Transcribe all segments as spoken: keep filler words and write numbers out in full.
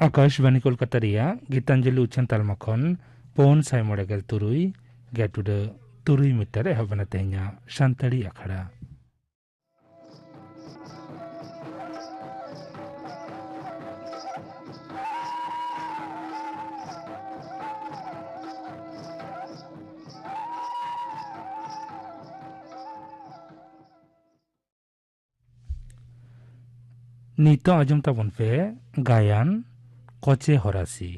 ᱟᱠᱟᱥᱵᱟᱱᱤ ᱠᱳᱞᱠᱟᱛᱟ ᱨᱮᱭᱟᱜ ᱜᱤᱛᱟᱧᱡᱚᱞᱤ ᱩᱪᱷᱟᱹᱱ ᱛᱟᱞᱢᱟ ᱠᱷᱚᱱ ᱯᱩᱱ ᱥᱟᱭ ᱢᱚᱬᱮ ᱜᱮᱞ ᱛᱩᱨᱩᱭ ᱜᱮᱴᱩᱰᱟᱹ ᱛᱩᱨᱩᱭ ᱢᱤᱴᱟᱨ ᱮᱦᱚᱵ ᱮᱱᱟ ᱛᱮᱦᱮᱧᱟᱜ ᱥᱟᱱᱛᱟᱲᱤ ᱟᱠᱷᱲᱟ᱾ ᱱᱤᱛᱚᱜ ᱟᱸᱡᱚᱢ ᱛᱟᱵᱚᱱ ᱯᱮ ᱜᱟᱭᱟᱱ ᱠᱚᱪᱮ ᱦᱚᱨᱟᱥᱤ᱾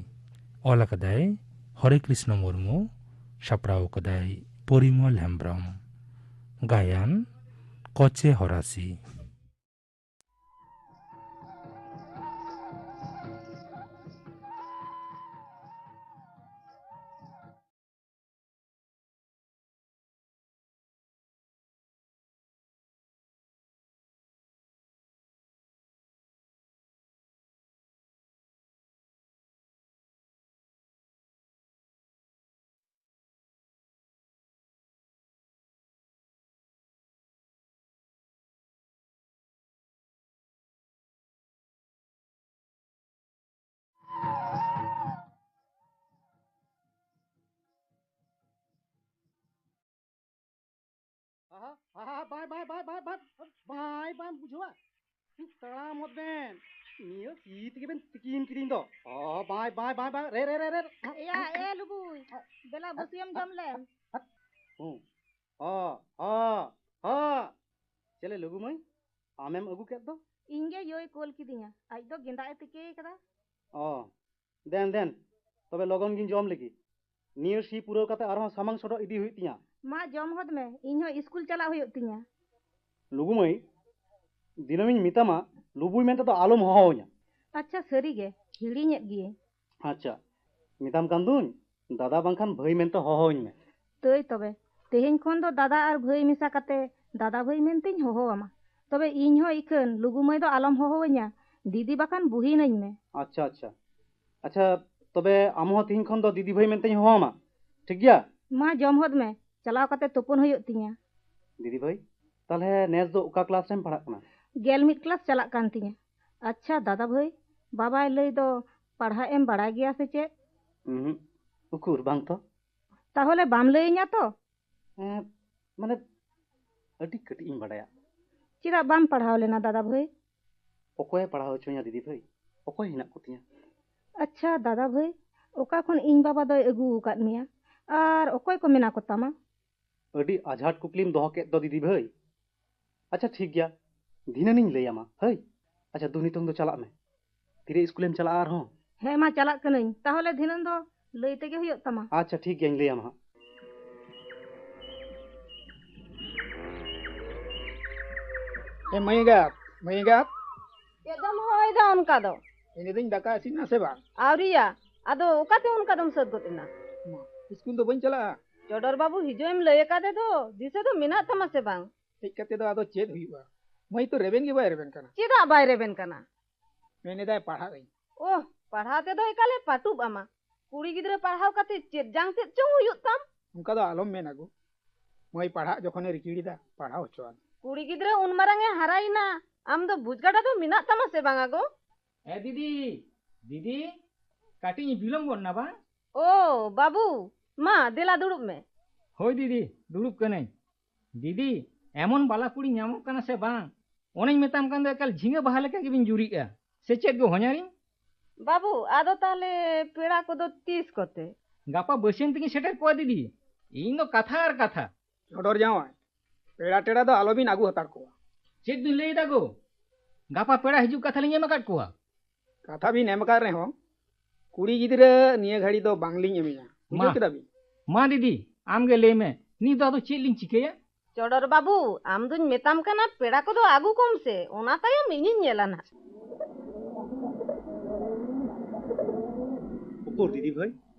ᱚᱞ ᱟᱠᱟᱫᱟᱭ ᱦᱚᱨᱮ ᱠᱨᱤᱥᱱᱚ ᱢᱩᱨᱢᱩ, ᱥᱟᱯᱲᱟᱣ ᱟᱠᱟᱫᱟᱭ ᱯᱚᱨᱤᱢᱚᱞ ᱦᱮᱢᱵᱽᱨᱚᱢ᱾ ᱜᱟᱭᱟᱱ ᱠᱚᱪᱮ ᱦᱚᱨᱟᱥᱤ᱾ ᱟᱦᱟ, ᱟᱦᱟ, ᱵᱟᱭ, ᱵᱟᱭ, ᱵᱟᱭ, ᱵᱟᱭ, ᱵᱟᱭ, ᱵᱟᱭ, ᱵᱟᱭ ᱵᱩᱡᱷᱟᱹᱣᱟ᱾ ᱛᱟᱲᱟᱢ ᱦᱚᱫ ᱵᱮᱱ᱾ ᱱᱤᱭᱟᱹ ᱛᱤ ᱛᱮᱜᱮ ᱵᱮᱱ ᱛᱤᱠᱤᱱ ᱠᱤᱫᱤᱧ ᱫᱚ᱾ ᱚ, ᱵᱟᱭ, ᱵᱟᱭ, ᱵᱟᱭ, ᱵᱟᱭ, ᱨᱮ, ᱨᱮ, ᱨᱮ, ᱨᱮ᱾ ᱮᱭᱟ, ᱮ ᱞᱩᱵᱩᱭ, ᱫᱮᱞᱟ ᱵᱟᱹᱥᱭᱟᱹᱢ ᱡᱚᱢ ᱞᱮᱢ᱾ ᱦᱩᱸ᱾ ᱦᱚ, ᱦᱚ, ᱦᱚ᱾ ᱪᱮᱞᱮ ᱞᱩᱜᱩ ᱢᱟᱹᱭ? ᱟᱢᱮᱢ ᱟᱹᱜᱩ ᱠᱮᱫ ᱫᱚ? ᱤᱧ ᱜᱮ ᱭᱳᱭ ᱠᱳᱞ ᱠᱤᱫᱤᱧᱟ᱾ ᱟᱡ ᱫᱚ ᱜᱮᱸᱫᱟᱜ ᱮ ᱛᱤᱠᱤ ᱠᱟᱫᱟ᱾ ᱚ, ᱫᱮᱱ, ᱫᱮᱱ᱾ ᱛᱚᱵᱮ ᱞᱚᱜᱚᱱ ᱜᱤᱧ ᱡᱚᱢ ᱞᱮᱜᱮ᱾ ᱱᱤᱭᱟᱹ ᱥᱤ ᱯᱩᱨᱟᱹᱣ ᱠᱟᱛᱮ ᱟᱨᱦᱚᱸ ᱥᱟᱢᱟᱝ ᱥᱚᱰᱚᱜ ᱤᱫᱤ ᱦᱩᱭᱩᱜ ᱛᱤᱧᱟ᱾ ᱢᱟ ᱡᱚᱢ ᱦᱚᱫ ᱢᱮ, ᱤᱧ ᱦᱚᱸ ᱤᱥᱠᱩᱞ ᱪᱟᱞᱟᱜ ᱦᱩᱭᱩᱜ ᱛᱤᱧᱟ᱾ ᱞᱩᱜᱩ ᱢᱟᱹᱭ, ᱫᱤᱱᱟᱹᱢᱤᱧ ᱢᱮᱛᱟᱢᱟ, ᱞᱩᱵᱩᱭ ᱢᱮᱱᱛᱮ ᱫᱚ ᱟᱞᱚᱢ ᱦᱚᱦᱚᱣᱟᱹᱧᱟ᱾ ᱟᱪᱪᱷᱟ, ᱥᱟᱹᱨᱤ ᱜᱮ, ᱦᱤᱲᱤᱧᱮᱫ ᱜᱤᱭᱟᱹᱧ᱾ ᱟᱪᱪᱷᱟ, ᱢᱮᱛᱟᱢ ᱠᱟᱱ ᱫᱩᱧ, ᱫᱟᱫᱟ ᱵᱟᱝᱠᱷᱟᱱ ᱵᱷᱟᱹᱭ ᱢᱮᱱᱛᱮ ᱦᱚᱦᱚᱣᱟᱹᱧ ᱢᱮ᱾ ᱛᱟᱹᱭ ᱛᱚᱵᱮ, ᱛᱮᱦᱮᱧ ᱠᱷᱚᱱ ᱫᱚ ᱫᱟᱫᱟ ᱟᱨ ᱵᱷᱟᱹᱭ ᱢᱮᱥᱟ ᱠᱟᱛᱮ ᱫᱟᱫᱟ ᱵᱷᱟᱹᱭ ᱢᱮᱱᱛᱮᱧ ᱦᱚᱦᱚ ᱟᱢᱟ᱾ ᱛᱚᱵᱮ ᱤᱧ ᱦᱚᱸ ᱤᱠᱷᱟᱹᱱ ᱞᱩᱜᱩ ᱢᱟᱹᱭ ᱫᱚ ᱟᱞᱚᱢ ᱦᱚᱦᱚᱣᱟᱹᱧᱟ, ᱫᱤᱫᱤ ᱵᱟᱠᱷᱟᱱ ᱵᱩᱦᱤᱱᱟᱹᱧ ᱢᱮ᱾ ᱟᱪᱪᱷᱟ, ᱟᱪᱪᱷᱟ᱾ ᱟᱪᱪᱷᱟ, ᱛᱚᱵᱮ ᱟᱢ ᱦᱚᱸ ᱛᱮᱦᱮᱧ ᱠᱷᱚᱱ ᱫᱚ ᱫᱤᱫᱤ ᱵᱷᱟᱹᱭ ᱢᱮᱱᱛᱮᱧ ᱦᱚᱦᱚᱣᱟᱢᱟ, ᱴᱷᱤᱠ ᱜᱮᱭᱟ? ᱢᱟ ᱡᱚᱢ ᱦᱚᱫ ᱢᱮ, ᱪᱟᱞᱟᱣ ᱠᱟᱛᱮ ᱛᱩᱯᱩᱱ ᱦᱩᱭᱩᱜ ᱛᱤᱧᱟ᱾ ᱫᱤᱫᱤ ᱵᱷᱟᱹᱭ, ᱛᱟᱦᱞᱮ ᱱᱮᱥ ᱫᱚ ᱚᱠᱟ ᱠᱞᱟᱥ ᱨᱮᱢ ᱯᱟᱲᱦᱟᱜ ᱠᱟᱱᱟ? ᱜᱮᱞ ᱢᱤᱫ ᱠᱞᱟᱥ ᱪᱟᱞᱟᱜ ᱠᱟᱱ ᱛᱤᱧᱟ᱾ ᱟᱪᱪᱷᱟ ᱫᱟᱫᱟ ᱵᱷᱟᱹᱭ, ᱵᱟᱵᱟᱭ ᱞᱟᱹᱭ ᱫᱚ ᱯᱟᱲᱦᱟᱜ ᱮᱢ ᱵᱟᱲᱟᱭ ᱜᱮᱭᱟ ᱥᱮ ᱪᱮᱫ? ᱩᱸᱦᱩᱸᱜ, ᱩᱠᱩᱨ, ᱵᱟᱝ ᱛᱚ᱾ ᱛᱟᱦᱚᱞᱮ ᱵᱟᱢ ᱞᱟᱹᱭᱟᱹᱧᱟ ᱛᱚ? ᱦᱮᱸ, ᱢᱟᱱᱮ, ᱟᱹᱰᱤ ᱠᱟᱹᱴᱤᱡ ᱤᱧ ᱵᱟᱰᱟᱭᱟ᱾ ᱪᱮᱫᱟᱜ ᱵᱟᱢ ᱯᱟᱲᱦᱟᱣ ᱞᱮᱱᱟ ᱫᱟᱫᱟ ᱵᱷᱟᱹᱭ? ᱚᱠᱚᱭᱮ ᱯᱟᱲᱦᱟᱣ ᱦᱚᱪᱚᱧᱟ ᱫᱤᱫᱤ ᱵᱷᱟᱹᱭ? ᱚᱠᱚᱭ ᱦᱮᱱᱟᱜ ᱠᱚᱛᱤᱧᱟ? ᱟᱪᱪᱷᱟ ᱫᱟᱫᱟ ᱵᱷᱟᱹᱭ, ᱚᱠᱟ ᱠᱷᱚᱱ ᱤᱧ ᱵᱟᱵᱟ ᱫᱚᱭ ᱟᱹᱜᱩ ᱟᱠᱟᱫ ᱢᱮᱭᱟ? ᱟᱨ ᱚᱠᱚᱭ ᱠᱚ ᱢᱮᱱᱟᱜ ᱠᱚ ᱛᱟᱢᱟ? ᱟᱹᱰᱤ ᱟᱡᱷᱟᱴ ᱠᱩᱠᱞᱤᱢ ᱫᱚᱦᱚ ᱠᱮᱫ ᱫᱚ ᱫᱤᱫᱤ ᱵᱷᱟᱹᱭ᱾ ᱟᱪᱪᱷᱟ ᱴᱷᱤᱠ ᱜᱮᱭᱟ, ᱫᱷᱤᱱᱟᱹᱱᱤᱧ ᱞᱟᱹᱭ ᱟᱢᱟ᱾ ᱦᱟᱹᱭ, ᱟᱪᱪᱷᱟ ᱫᱩ, ᱱᱤᱛᱚᱝ ᱫᱚ ᱪᱟᱞᱟᱜ ᱢᱮ᱾ ᱛᱤᱨᱮ ᱤᱥᱠᱩᱞᱮᱢ ᱪᱟᱞᱟᱜᱼᱟ ᱟᱨᱦᱚᱸ? ᱦᱮᱸ ᱢᱟ ᱪᱟᱞᱟᱜ ᱠᱟᱹᱱᱟᱹᱧ, ᱛᱟᱦᱚᱞᱮ ᱫᱷᱤᱱᱟᱹᱱ ᱫᱚ ᱞᱟᱹᱭ ᱛᱮᱜᱮ ᱦᱩᱭᱩᱜ ᱛᱟᱢᱟ᱾ ᱟᱪᱪᱷᱟ ᱴᱷᱤᱠ ᱜᱮᱭᱟ, ᱤᱧ ᱞᱟᱹᱭ ᱟᱢᱟ ᱦᱟᱸᱜ᱾ ᱮ ᱢᱟᱹᱭ ᱮᱸᱜᱟᱛ, ᱢᱟᱹᱭ ᱮᱸᱜᱟᱛ᱾ ᱪᱮᱫ ᱫᱚᱢ ᱦᱚᱦᱚᱭᱮᱫᱟ ᱚᱱᱠᱟ ᱫᱚ? ᱢᱮᱱᱫᱟᱹᱧ ᱫᱟᱠᱟ ᱤᱥᱤᱱ ᱱᱟ ᱥᱮ ᱵᱟᱝ? ᱟᱹᱣᱨᱤᱭᱟ᱾ ᱟᱫᱚ ᱚᱠᱟᱛᱮ ᱚᱱᱠᱟ ᱫᱚᱢ ᱥᱟᱹᱛ ᱜᱚᱫ ᱮᱱᱟ? ᱢᱟ, ᱤᱥᱠᱩᱞ ᱫᱚ ᱵᱟᱹᱧ ᱪᱟᱞᱟᱜᱼᱟ᱾ ᱪᱚᱰᱚᱨ ᱵᱟᱹᱵᱩ ᱦᱤᱡᱩᱜ ᱮᱢ ᱞᱟᱹᱭ ᱟᱠᱟᱫᱮ ᱫᱚ, ᱫᱤᱥᱟᱹ ᱫᱚ ᱢᱮᱱᱟᱜ ᱛᱟᱢᱟ ᱥᱮ ᱵᱟᱝ? ᱦᱮᱡ ᱠᱟᱛᱮ ᱫᱚ ᱟᱫᱚ ᱪᱮᱫ ᱦᱩᱭᱩᱜᱼᱟ? ᱢᱟᱹᱭ ᱛᱚ ᱨᱮᱵᱮᱱ ᱜᱮ ᱵᱟᱭ ᱨᱮᱵᱮᱱ ᱠᱟᱱᱟ᱾ ᱪᱮᱫᱟᱜ ᱵᱟᱭ ᱨᱮᱵᱮᱱ ᱠᱟᱱᱟ? ᱢᱮᱱᱮᱫᱟᱭ ᱯᱟᱲᱦᱟᱜ ᱟᱹᱧ᱾ ᱳᱦ, ᱯᱟᱲᱦᱟᱣ ᱛᱮᱫᱚ ᱮᱠᱟᱞᱮ ᱯᱟᱹᱴᱩᱵ ᱟᱢᱟ᱾ ᱠᱩᱲᱤ ᱜᱤᱫᱽᱨᱟᱹ ᱯᱟᱲᱦᱟᱣ ᱠᱟᱛᱮ ᱪᱮᱫ ᱡᱟᱝ ᱪᱮᱫ ᱪᱚᱝ ᱦᱩᱭᱩᱜ ᱛᱟᱢ? ᱚᱱᱠᱟ ᱫᱚ ᱟᱞᱚᱢ ᱢᱮᱱᱟ ᱜᱳ᱾ ᱢᱟᱹᱭ ᱯᱟᱲᱦᱟᱜ ᱡᱚᱠᱷᱚᱱᱮ ᱨᱤᱠᱤᱲ ᱮᱫᱟ, ᱯᱟᱲᱦᱟᱣ ᱦᱚᱪᱚᱣᱟᱱ᱾ ᱠᱩᱲᱤ ᱜᱤᱫᱽᱨᱟᱹ ᱩᱱ ᱢᱟᱨᱟᱝ ᱮ ᱦᱟᱨᱟᱭᱮᱱᱟ, ᱟᱢ ᱫᱚ ᱵᱩᱡᱽ ᱜᱟᱰᱟ ᱫᱚ ᱢᱮᱱᱟᱜ ᱛᱟᱢᱟ ᱥᱮ ᱵᱟᱝᱟ ᱜᱳ? ᱮ ᱫᱤᱫᱤ, ᱫᱤᱫᱤ, ᱠᱟᱹᱴᱤᱡ ᱤᱧ ᱵᱤᱞᱚᱢ ᱜᱚᱫ ᱱᱟ ᱵᱟᱝ? ᱳ ᱵᱟᱹᱵᱩ, ᱢᱟ ᱫᱮᱞᱟ ᱫᱩᱲᱩᱵ ᱢᱮ᱾ ᱦᱳᱭ ᱫᱤᱫᱤ, ᱫᱩᱲᱩᱵ ᱠᱟᱹᱱᱟᱹᱧ᱾ ᱫᱤᱫᱤ, ᱮᱢᱚᱱ ᱵᱟᱞᱟ ᱠᱩᱲᱤ ᱧᱟᱢᱚᱜ ᱠᱟᱱᱟ ᱥᱮ ᱵᱟᱝ? ᱚᱱᱮᱧ ᱢᱮᱛᱟᱢ ᱠᱟᱱ ᱫᱚ, ᱮᱠᱟᱞ ᱡᱷᱤᱸᱜᱟᱹ ᱵᱟᱦᱟ ᱞᱮᱠᱟ ᱜᱮᱵᱤᱱ ᱡᱩᱨᱤᱜᱼᱟ᱾ ᱥᱮ ᱪᱮᱫ ᱜᱳ ᱦᱚᱧᱦᱟᱨᱤᱧ? ᱵᱟᱹᱵᱩ, ᱟᱫᱚ ᱛᱟᱦᱞᱮ ᱯᱮᱲᱟ ᱠᱚᱫᱚ ᱛᱤᱥ ᱠᱚᱛᱮ? ᱜᱟᱯᱟ ᱵᱟᱹᱥᱭᱟᱹᱢ ᱛᱮᱜᱤᱧ ᱥᱮᱴᱮᱨ ᱠᱚᱣᱟ ᱫᱤᱫᱤ᱾ ᱤᱧ ᱫᱚ ᱠᱟᱛᱷᱟ ᱟᱨ ᱠᱟᱛᱷᱟ᱾ ᱪᱚᱰᱚᱨ ᱡᱟᱶᱟᱭ, ᱯᱮᱲᱟ ᱴᱮᱲᱟ ᱫᱚ ᱟᱞᱚᱵᱤᱱ ᱟᱹᱜᱩ ᱦᱟᱛᱟᱲ ᱠᱚᱣᱟ᱾ ᱪᱮᱫ ᱵᱤᱱ ᱞᱟᱹᱭ ᱮᱫᱟ ᱜᱳ? ᱜᱟᱯᱟ ᱯᱮᱲᱟ ᱦᱤᱡᱩᱜ ᱠᱟᱛᱷᱟ ᱞᱤᱧ ᱮᱢ ᱟᱠᱟᱫ ᱠᱚᱣᱟ᱾ ᱠᱟᱛᱷᱟ ᱵᱤᱱ ᱮᱢ ᱟᱠᱟᱫ ᱨᱮᱦᱚᱸ, ᱠᱩᱲᱤ ᱜᱤᱫᱽᱨᱟᱹ ᱱᱤᱭᱟᱹ ᱜᱷᱟᱹᱲᱤ ᱫᱚ ᱵᱟᱝᱞᱤᱧ ᱮᱢᱮᱭᱟ, ᱵᱩᱡᱷᱟᱹᱣ ᱢᱟ᱾ ᱠᱮᱫᱟ ᱵᱤᱱ? ᱢᱟ ᱫᱤᱫᱤ, ᱟᱢ ᱜᱮ ᱞᱟᱹᱭ ᱢᱮ, ᱱᱤᱛ ᱫᱚ ᱟᱫᱚ ᱪᱮᱫ ᱞᱤᱧ ᱪᱤᱠᱟᱹᱭᱟ? ᱪᱚᱰᱚᱨ ᱵᱟᱹᱵᱩ, ᱟᱢ ᱫᱩᱧ ᱢᱮᱛᱟᱢ ᱠᱟᱱᱟ, ᱯᱮᱲᱟ ᱠᱚᱫᱚ ᱟᱹᱜᱩ ᱠᱚᱢ ᱥᱮ, ᱚᱱᱟ ᱛᱟᱭᱚᱢ ᱤᱧᱤᱧ ᱧᱮᱞᱟ ᱱᱟᱦᱟᱜ᱾ ᱩᱠᱩᱨ ᱫᱤᱫᱤ ᱵᱷᱟᱹᱭ,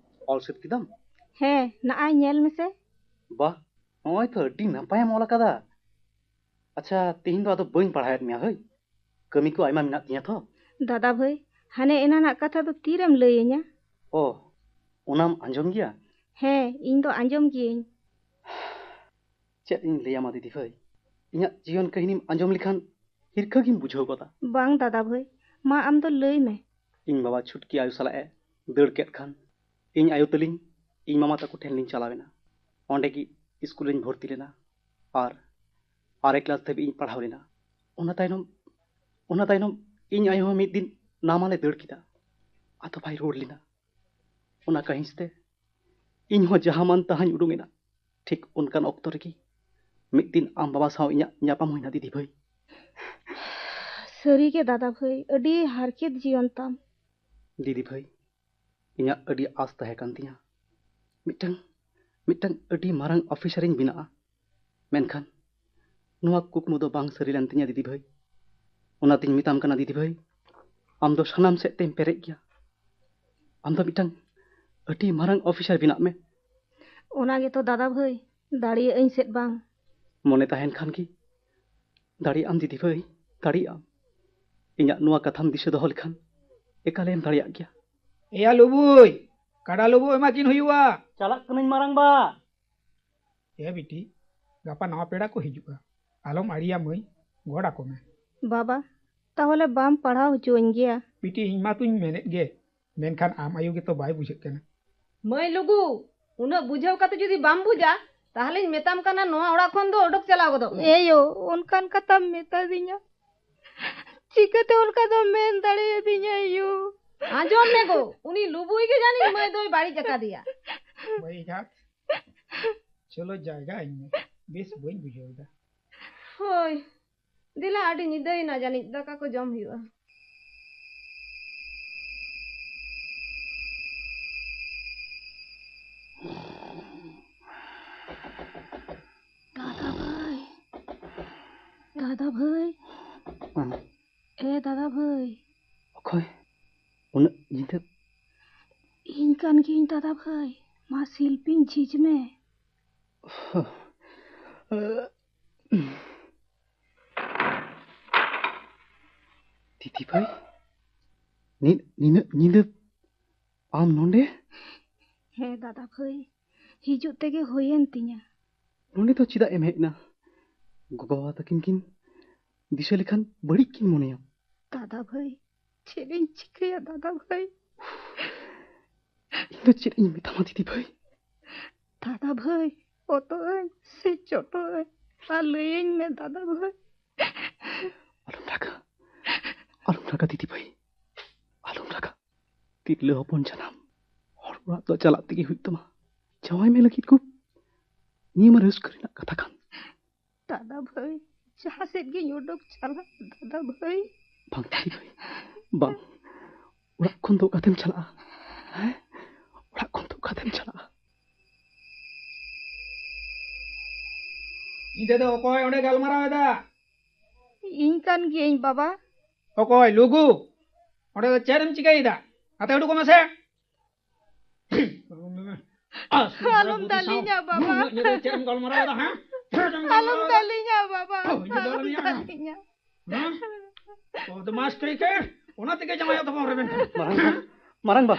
ᱚᱞ ᱥᱟᱹᱛ ᱠᱮᱫᱟᱢ? ᱦᱮᱸ, ᱱᱟᱜᱼᱟᱭ ᱧᱮᱞ ᱢᱮᱥᱮ᱾ ᱵᱟᱦ, ᱱᱚᱜᱼᱚᱭ ᱛᱚ ᱟᱹᱰᱤ ᱱᱟᱯᱟᱭᱮᱢ ᱚᱞ ᱟᱠᱟᱫᱟ᱾ ᱟᱪᱪᱷᱟ, ᱛᱮᱦᱮᱧ ᱫᱚ ᱟᱫᱚ ᱵᱟᱹᱧ ᱯᱟᱲᱦᱟᱣᱮᱫ ᱢᱮᱭᱟ ᱦᱳᱭ, ᱠᱟᱹᱢᱤ ᱠᱚ ᱟᱭᱢᱟ ᱢᱮᱱᱟᱜ ᱛᱤᱧᱟᱹ ᱛᱚ᱾ ᱫᱟᱫᱟ ᱵᱷᱟᱹᱭ, ᱦᱟᱱᱮ ᱮᱱᱟᱱᱟᱜ ᱠᱟᱛᱷᱟ ᱫᱚ ᱛᱤᱨᱮᱢ ᱞᱟᱹᱭᱟᱹᱧᱟ? ᱚ, ᱚᱱᱟᱢ ᱟᱸᱡᱚᱢ ᱜᱮᱭᱟ? ᱦᱮᱸ, ᱤᱧ ᱫᱚ ᱟᱸᱡᱚᱢ ᱜᱤᱭᱟᱹᱧ᱾ ᱪᱮᱫ ᱤᱧ ᱞᱟᱹᱭᱟᱢᱟ ᱫᱤᱫᱤ ᱵᱷᱟᱹᱭ, ᱤᱧᱟᱹᱜ ᱡᱤᱭᱚᱱ ᱠᱟᱹᱦᱱᱤᱢ ᱟᱸᱡᱚᱢ ᱞᱮᱠᱷᱟᱱ ᱦᱤᱨᱠᱷᱟᱹ ᱜᱮᱢ ᱵᱩᱡᱷᱟᱹᱣ ᱜᱚᱫᱟ᱾ ᱵᱟᱝ ᱫᱟᱫᱟ ᱵᱷᱟᱹᱭ, ᱢᱟ ᱟᱢ ᱫᱚ ᱞᱟᱹᱭ ᱢᱮ᱾ ᱤᱧ ᱵᱟᱵᱟ ᱪᱷᱩᱴᱠᱤ ᱟᱭᱳ ᱥᱟᱞᱟᱜ ᱮ ᱫᱟᱹᱲ ᱠᱮᱫ ᱠᱷᱟᱱ, ᱤᱧ ᱟᱭᱳ ᱛᱟᱹᱞᱤᱧ ᱤᱧ ᱢᱟᱢᱟ ᱛᱟᱠᱚ ᱴᱷᱮᱱ ᱞᱤᱧ ᱪᱟᱞᱟᱣ ᱮᱱᱟ᱾ ᱚᱸᱰᱮ ᱜᱮ ᱥᱠᱩᱞ ᱨᱤᱧ ᱵᱷᱚᱨᱛᱤ ᱞᱮᱱᱟ ᱟᱨ ᱟᱨᱮ ᱠᱞᱟᱥ ᱫᱷᱟᱹᱵᱤᱡ ᱤᱧ ᱯᱟᱲᱦᱟᱣ ᱞᱮᱱᱟ᱾ ᱚᱱᱟ ᱛᱟᱭᱱᱚᱢ, ᱚᱱᱟ ᱛᱟᱭᱱᱚᱢ ᱤᱧ ᱟᱭᱳ ᱦᱚᱸ ᱢᱤᱫ ᱫᱤᱱ ᱱᱟᱢᱟᱞᱮ ᱫᱟᱹᱲ ᱠᱮᱫᱟ, ᱟᱫᱚ ᱵᱟᱭ ᱨᱩᱣᱟᱹᱲ ᱞᱮᱱᱟ᱾ ᱚᱱᱟ ᱠᱟᱹᱦᱤᱥ ᱛᱮ ᱤᱧ ᱦᱚᱸ ᱡᱟᱦᱟᱸ ᱢᱟᱱ ᱛᱟᱦᱟᱸᱧ ᱩᱰᱩᱝ ᱮᱱᱟ᱾ ᱴᱷᱤᱠ ᱚᱱᱠᱟᱱ ᱚᱠᱛᱚ ᱨᱮᱜᱮ ᱢᱤᱫ ᱫᱤᱱ ᱟᱢ ᱵᱟᱵᱟ ᱥᱟᱶ ᱤᱧᱟᱹᱜ ᱧᱟᱯᱟᱢ ᱦᱩᱭᱱᱟ, ᱫᱤᱫᱤ ᱵᱷᱟᱹᱭ᱾ ᱥᱟᱹᱨᱤᱜᱮ ᱫᱟᱫᱟ ᱵᱷᱟᱹᱭ, ᱟᱹᱰᱤ ᱦᱟᱨᱠᱮᱛ ᱡᱤᱭᱚᱱ ᱛᱟᱢ᱾ ᱫᱤᱫᱤ ᱵᱷᱟᱹᱭ, ᱤᱧᱟᱹᱜ ᱟᱹᱰᱤ ᱟᱥ ᱛᱟᱦᱮᱸ ᱠᱟᱱ ᱛᱤᱧᱟᱹ, ᱢᱤᱫᱴᱟᱝ, ᱢᱤᱫᱴᱟᱝ ᱟᱹᱰᱤ ᱢᱟᱨᱟᱝ ᱚᱯᱷᱤᱥᱟᱨᱤᱧ ᱵᱮᱱᱟᱜᱼᱟ᱾ ᱢᱮᱱᱠᱷᱟᱱ ᱱᱚᱣᱟ ᱠᱩᱠᱢᱩ ᱫᱚ ᱵᱟᱝ ᱥᱟᱹᱨᱤ ᱞᱮᱱ ᱛᱤᱧᱟᱹ, ᱫᱤᱫᱤ ᱵᱷᱟᱹᱭ᱾ ᱚᱱᱟᱛᱤᱧ ᱢᱮᱛᱟᱢ ᱠᱟᱱᱟ, ᱫᱤᱫᱤ ᱵᱷᱟᱹᱭ, ᱟᱢ ᱫᱚ ᱥᱟᱱᱟᱢ ᱥᱮᱫ ᱛᱮᱢ ᱯᱮᱨᱮᱡ ᱜᱮᱭᱟ᱾ ᱟᱢ ᱫᱚ ᱢᱤᱫᱴᱟᱝ ᱟᱹᱰᱤ ᱢᱟᱨᱟᱝ ᱚᱯᱷᱤᱥᱟᱨ ᱵᱮᱱᱟᱜ ᱢᱮ᱾ ᱚᱱᱟ ᱜᱮᱛᱚ ᱫᱟᱫᱟ ᱵᱷᱟᱹᱭ, ᱫᱟᱲᱮᱭᱟᱜ ᱟᱹᱧ ᱥᱮᱫ ᱵᱟᱝ᱾ ᱢᱚᱱᱮ ᱛᱟᱦᱮᱱ ᱠᱷᱟᱱ ᱜᱮ ᱫᱟᱲᱮᱭᱟᱜ ᱟᱢ, ᱫᱤᱫᱤ ᱵᱷᱟᱹᱭ, ᱫᱟᱲᱮᱭᱟᱜ ᱟᱢ᱾ ᱤᱧᱟᱹᱜ ᱱᱚᱣᱟ ᱠᱟᱛᱷᱟᱢ ᱫᱤᱥᱟᱹ ᱫᱚᱦᱚ ᱞᱮᱠᱷᱟᱱ ᱮᱠᱟᱞᱮᱢ ᱫᱟᱲᱮᱭᱟᱜ ᱜᱮᱭᱟ᱾ ᱮᱭᱟ ᱞᱩᱵᱩᱭ, ᱠᱟᱰᱟ ᱞᱩᱵᱩ ᱮᱢᱟ ᱠᱤᱱ ᱦᱩᱭᱩᱜᱼᱟ᱾ ᱪᱟᱞᱟᱜ ᱠᱟᱹᱱᱟᱹᱧ ᱢᱟᱨᱟᱝ ᱵᱟ᱾ ᱮ ᱵᱤᱴᱤ, ᱜᱟᱯᱟ ᱱᱟᱣᱟ ᱯᱮᱲᱟ ᱠᱚ ᱦᱤᱡᱩᱜᱼᱟ, ᱟᱞᱚᱢ ᱟᱹᱲᱤᱭᱟ ᱢᱟᱹᱭ, ᱜᱚᱲ ᱟᱠᱚ ᱢᱮ᱾ ᱵᱟᱵᱟ, ᱛᱟᱦᱚᱞᱮ ᱵᱟᱢ ᱯᱟᱲᱦᱟᱣ ᱦᱚᱪᱚᱣᱟᱹᱧ ᱜᱮᱭᱟ? ᱵᱤᱴᱤ, ᱤᱧ ᱢᱟᱛᱩᱧ ᱢᱮᱱᱮᱫ ᱜᱮ, ᱢᱮᱱᱠᱷᱟᱱ ᱟᱢ ᱟᱭᱳ ᱜᱮᱛᱚ ᱵᱟᱭ ᱵᱩᱡᱷᱟᱹᱜ ᱠᱟᱱᱟ᱾ ᱢᱟᱹᱭ ᱞᱩᱜᱩ, ᱩᱱᱟᱹᱜ ᱵᱩᱡᱷᱟᱹᱣ ᱠᱟᱛᱮ ᱡᱩᱫᱤ ᱵᱟᱢ ᱵᱩᱡᱟ, ᱛᱟᱦᱚᱞᱮᱧ ᱢᱮᱛᱟᱢ ᱠᱟᱱᱟ ᱱᱚᱣᱟ ᱚᱲᱟᱜ ᱠᱷᱚᱱ ᱫᱚ ᱚᱰᱚᱠ ᱪᱟᱞᱟᱣ ᱜᱚᱫᱚᱜ ᱢᱮ᱾ ᱮᱭᱳ, ᱚᱱᱠᱟᱱ ᱠᱟᱛᱷᱟᱢ ᱢᱮᱛᱟᱫᱤᱧᱟ? ᱪᱤᱠᱟᱹᱛᱮ ᱚᱱᱠᱟ ᱫᱚᱢ ᱢᱮᱱ ᱫᱟᱲᱮᱭᱟᱫᱤᱧᱟ ᱭᱳ? ᱟᱸᱡᱚᱢ ᱢᱮ ᱜᱚ, ᱩᱱᱤ ᱞᱩᱵᱩᱭ ᱜᱮ ᱡᱟᱹᱱᱤᱡ ᱢᱟᱹᱭ ᱫᱚᱭ ᱵᱟᱹᱲᱤᱡ ᱟᱠᱟᱫᱮᱭᱟ᱾ ᱢᱟᱹᱭ ᱮᱸᱜᱟᱛ, ᱪᱚᱞᱚ ᱡᱟᱭᱜᱟ ᱟᱹᱧ ᱢᱮ, ᱵᱮᱥ ᱵᱟᱹᱧ ᱵᱩᱡᱷᱟᱹᱣ ᱮᱫᱟ᱾ ᱦᱳᱭ, ᱫᱮᱞᱟ, ᱟᱹᱰᱤ ᱧᱤᱫᱟᱹᱭᱮᱱᱟ ᱡᱟᱹᱱᱤᱡ, ᱫᱟᱠᱟ ᱠᱚ ᱡᱚᱢ ᱦᱩᱭᱩᱜᱼᱟ᱾ ᱫᱟᱫᱟ ᱵᱷᱟᱹᱭ, ᱫᱟᱫᱟ ᱵᱷᱟᱹᱭ, ᱦᱮᱸ᱾ ᱮ ᱫᱟᱫᱟ ᱵᱷᱟᱹᱭ᱾ ᱚᱠᱚᱭ ᱩᱱᱟᱹᱜ ᱧᱤᱫᱟᱹ? ᱤᱧ ᱠᱟᱱ ᱜᱤᱭᱟᱹᱧ ᱫᱟᱫᱟ ᱵᱷᱟᱹᱭ, ᱢᱟ ᱥᱤᱞᱯᱤᱧ ᱡᱷᱤᱡ ᱢᱮ᱾ ᱫᱤᱫᱤ ᱵᱷᱟᱹᱭ, ᱱᱤ-, ᱱᱤᱱᱟᱹᱜ ᱧᱤᱫᱟᱹ ᱟᱢ ᱱᱚᱸᱰᱮ? ᱦᱮᱸ ᱫᱟᱫᱟ ᱵᱷᱟᱹᱭ, ᱦᱤᱡᱩᱜ ᱛᱮᱜᱮ ᱦᱩᱭᱮᱱ ᱛᱤᱧᱟ᱾ ᱱᱚᱸᱰᱮ ᱫᱚ ᱪᱮᱫᱟᱜ ᱮᱢ ᱦᱮᱡ ᱮᱱᱟ? ᱜᱚᱜᱚ ᱵᱟᱵᱟ ᱛᱟᱹᱠᱤᱱ ᱠᱤᱱ ᱫᱤᱥᱟᱹ ᱞᱮᱠᱷᱟᱱ ᱵᱟᱹᱲᱤᱡ ᱠᱤᱱ ᱢᱚᱱᱮᱭᱟ᱾ ᱫᱟᱫᱟ ᱵᱷᱟᱹᱭ, ᱪᱮᱫ ᱤᱧ ᱪᱤᱠᱟᱹᱭᱟ ᱫᱟᱫᱟ ᱵᱷᱟᱹᱭ? ᱤᱧ ᱫᱚ ᱪᱮᱫ ᱤᱧ ᱢᱮᱛᱟᱢᱟ ᱫᱤᱫᱤ ᱵᱷᱟᱹᱭ? ᱫᱟᱫᱟ ᱵᱷᱟᱹᱭ, ᱚᱛᱚᱜ ᱟᱹᱧ ᱥᱮ ᱪᱚᱴᱚᱜ ᱟᱹᱧ? ᱟᱨ ᱞᱟᱹᱭᱟᱹᱧ ᱢᱮ ᱫᱟᱫᱟ ᱵᱷᱟᱹᱭ᱾ ᱟᱞᱚᱢ ᱨᱟᱜᱟ, ᱟᱞᱚᱢ ᱨᱟᱜᱟ ᱫᱤᱫᱤ ᱵᱷᱟᱹᱭ, ᱟᱞᱚᱢ ᱨᱟᱜᱟ᱾ ᱛᱤᱨᱞᱟᱹ ᱦᱚᱯᱚᱱ ᱡᱟᱱᱟᱢ, ᱦᱚᱲ ᱚᱲᱟᱜ ᱫᱚ ᱪᱟᱞᱟᱜ ᱛᱮᱜᱮ ᱦᱩᱭᱩᱜ ᱛᱟᱢᱟ᱾ ᱡᱟᱶᱟᱭ ᱢᱮ ᱞᱟᱹᱜᱤᱫ ᱠᱚ, ᱱᱤᱭᱟᱹ ᱢᱟ ᱨᱟᱹᱥᱠᱟᱹ ᱨᱮᱱᱟᱜ ᱠᱟᱛᱷᱟ ᱠᱟᱱ᱾ ᱫᱟᱫᱟ ᱵᱷᱟᱹᱭ, ᱡᱟᱦᱟᱸ ᱥᱮᱫ ᱜᱤᱧ ᱩᱰᱩᱠ ᱪᱟᱞᱟᱜ ᱫᱟᱫᱟ ᱵᱷᱟᱹᱭ᱾ ᱵᱟᱝ ᱫᱤᱫᱤ ᱵᱷᱟᱹᱭ, ᱵᱟᱝ᱾ ᱚᱲᱟᱜ ᱠᱷᱚᱱ ᱫᱚ ᱚᱠᱟᱛᱮᱢ ᱪᱟᱞᱟᱜᱼᱟ? ᱦᱮᱸ? ᱚᱲᱟᱜ ᱠᱷᱚᱱ ᱫᱚ ᱚᱠᱟᱛᱮᱢ ᱪᱟᱞᱟᱜᱼᱟ? ᱧᱤᱫᱟᱹ ᱫᱚ ᱚᱠᱚᱭ ᱚᱸᱰᱮ ᱜᱟᱞᱢᱟᱨᱟᱣ ᱮᱫᱟ? ᱤᱧ ᱠᱟᱱ ᱜᱤᱭᱟᱹᱧ ᱵᱟᱵᱟ᱾ ᱚᱠᱚᱭ ᱞᱩᱜᱩ? ᱚᱸᱰᱮ ᱫᱚ ᱪᱮᱫ ᱮᱢ ᱪᱤᱠᱟᱹᱭᱮᱫᱟ? ᱟᱛᱮ ᱩᱰᱩᱠᱚᱜ ᱢᱮᱥᱮ᱾ ᱟᱞᱚᱢ ᱫᱟᱞᱤᱧᱟ ᱵᱟᱵᱟ᱾ ᱩᱱᱟᱹᱜ ᱧᱤᱫᱟᱹ ᱪᱮᱫ ᱮᱢ ᱜᱟᱞᱢᱟᱨᱟᱣ ᱮᱫᱟ, ᱦᱮᱸ? ᱪᱮᱫ ᱮᱢ ᱟᱞᱚᱢ ᱜᱟᱞᱢᱟᱨᱟᱣ ᱮᱫᱟ? ᱫᱟᱞᱤᱧᱟ ᱵᱟᱵᱟ, ᱚ, ᱤᱧ ᱫᱚ ᱟᱞᱚᱢ ᱫᱟᱞᱤᱧᱟ᱾ ᱫᱟᱞᱤᱧᱟ᱾ ᱦᱮᱸ? ᱵᱚᱫᱢᱟᱥ ᱠᱟᱹᱭ ᱠᱟᱹᱭ, ᱚᱱᱟ ᱛᱮᱜᱮ ᱡᱟᱶᱟᱭᱚᱜ ᱛᱟᱵᱚᱱ ᱨᱮᱵᱮᱱ᱾ ᱢᱟᱨᱟᱝ ᱵᱟ, ᱢᱟᱨᱟᱝ ᱵᱟ,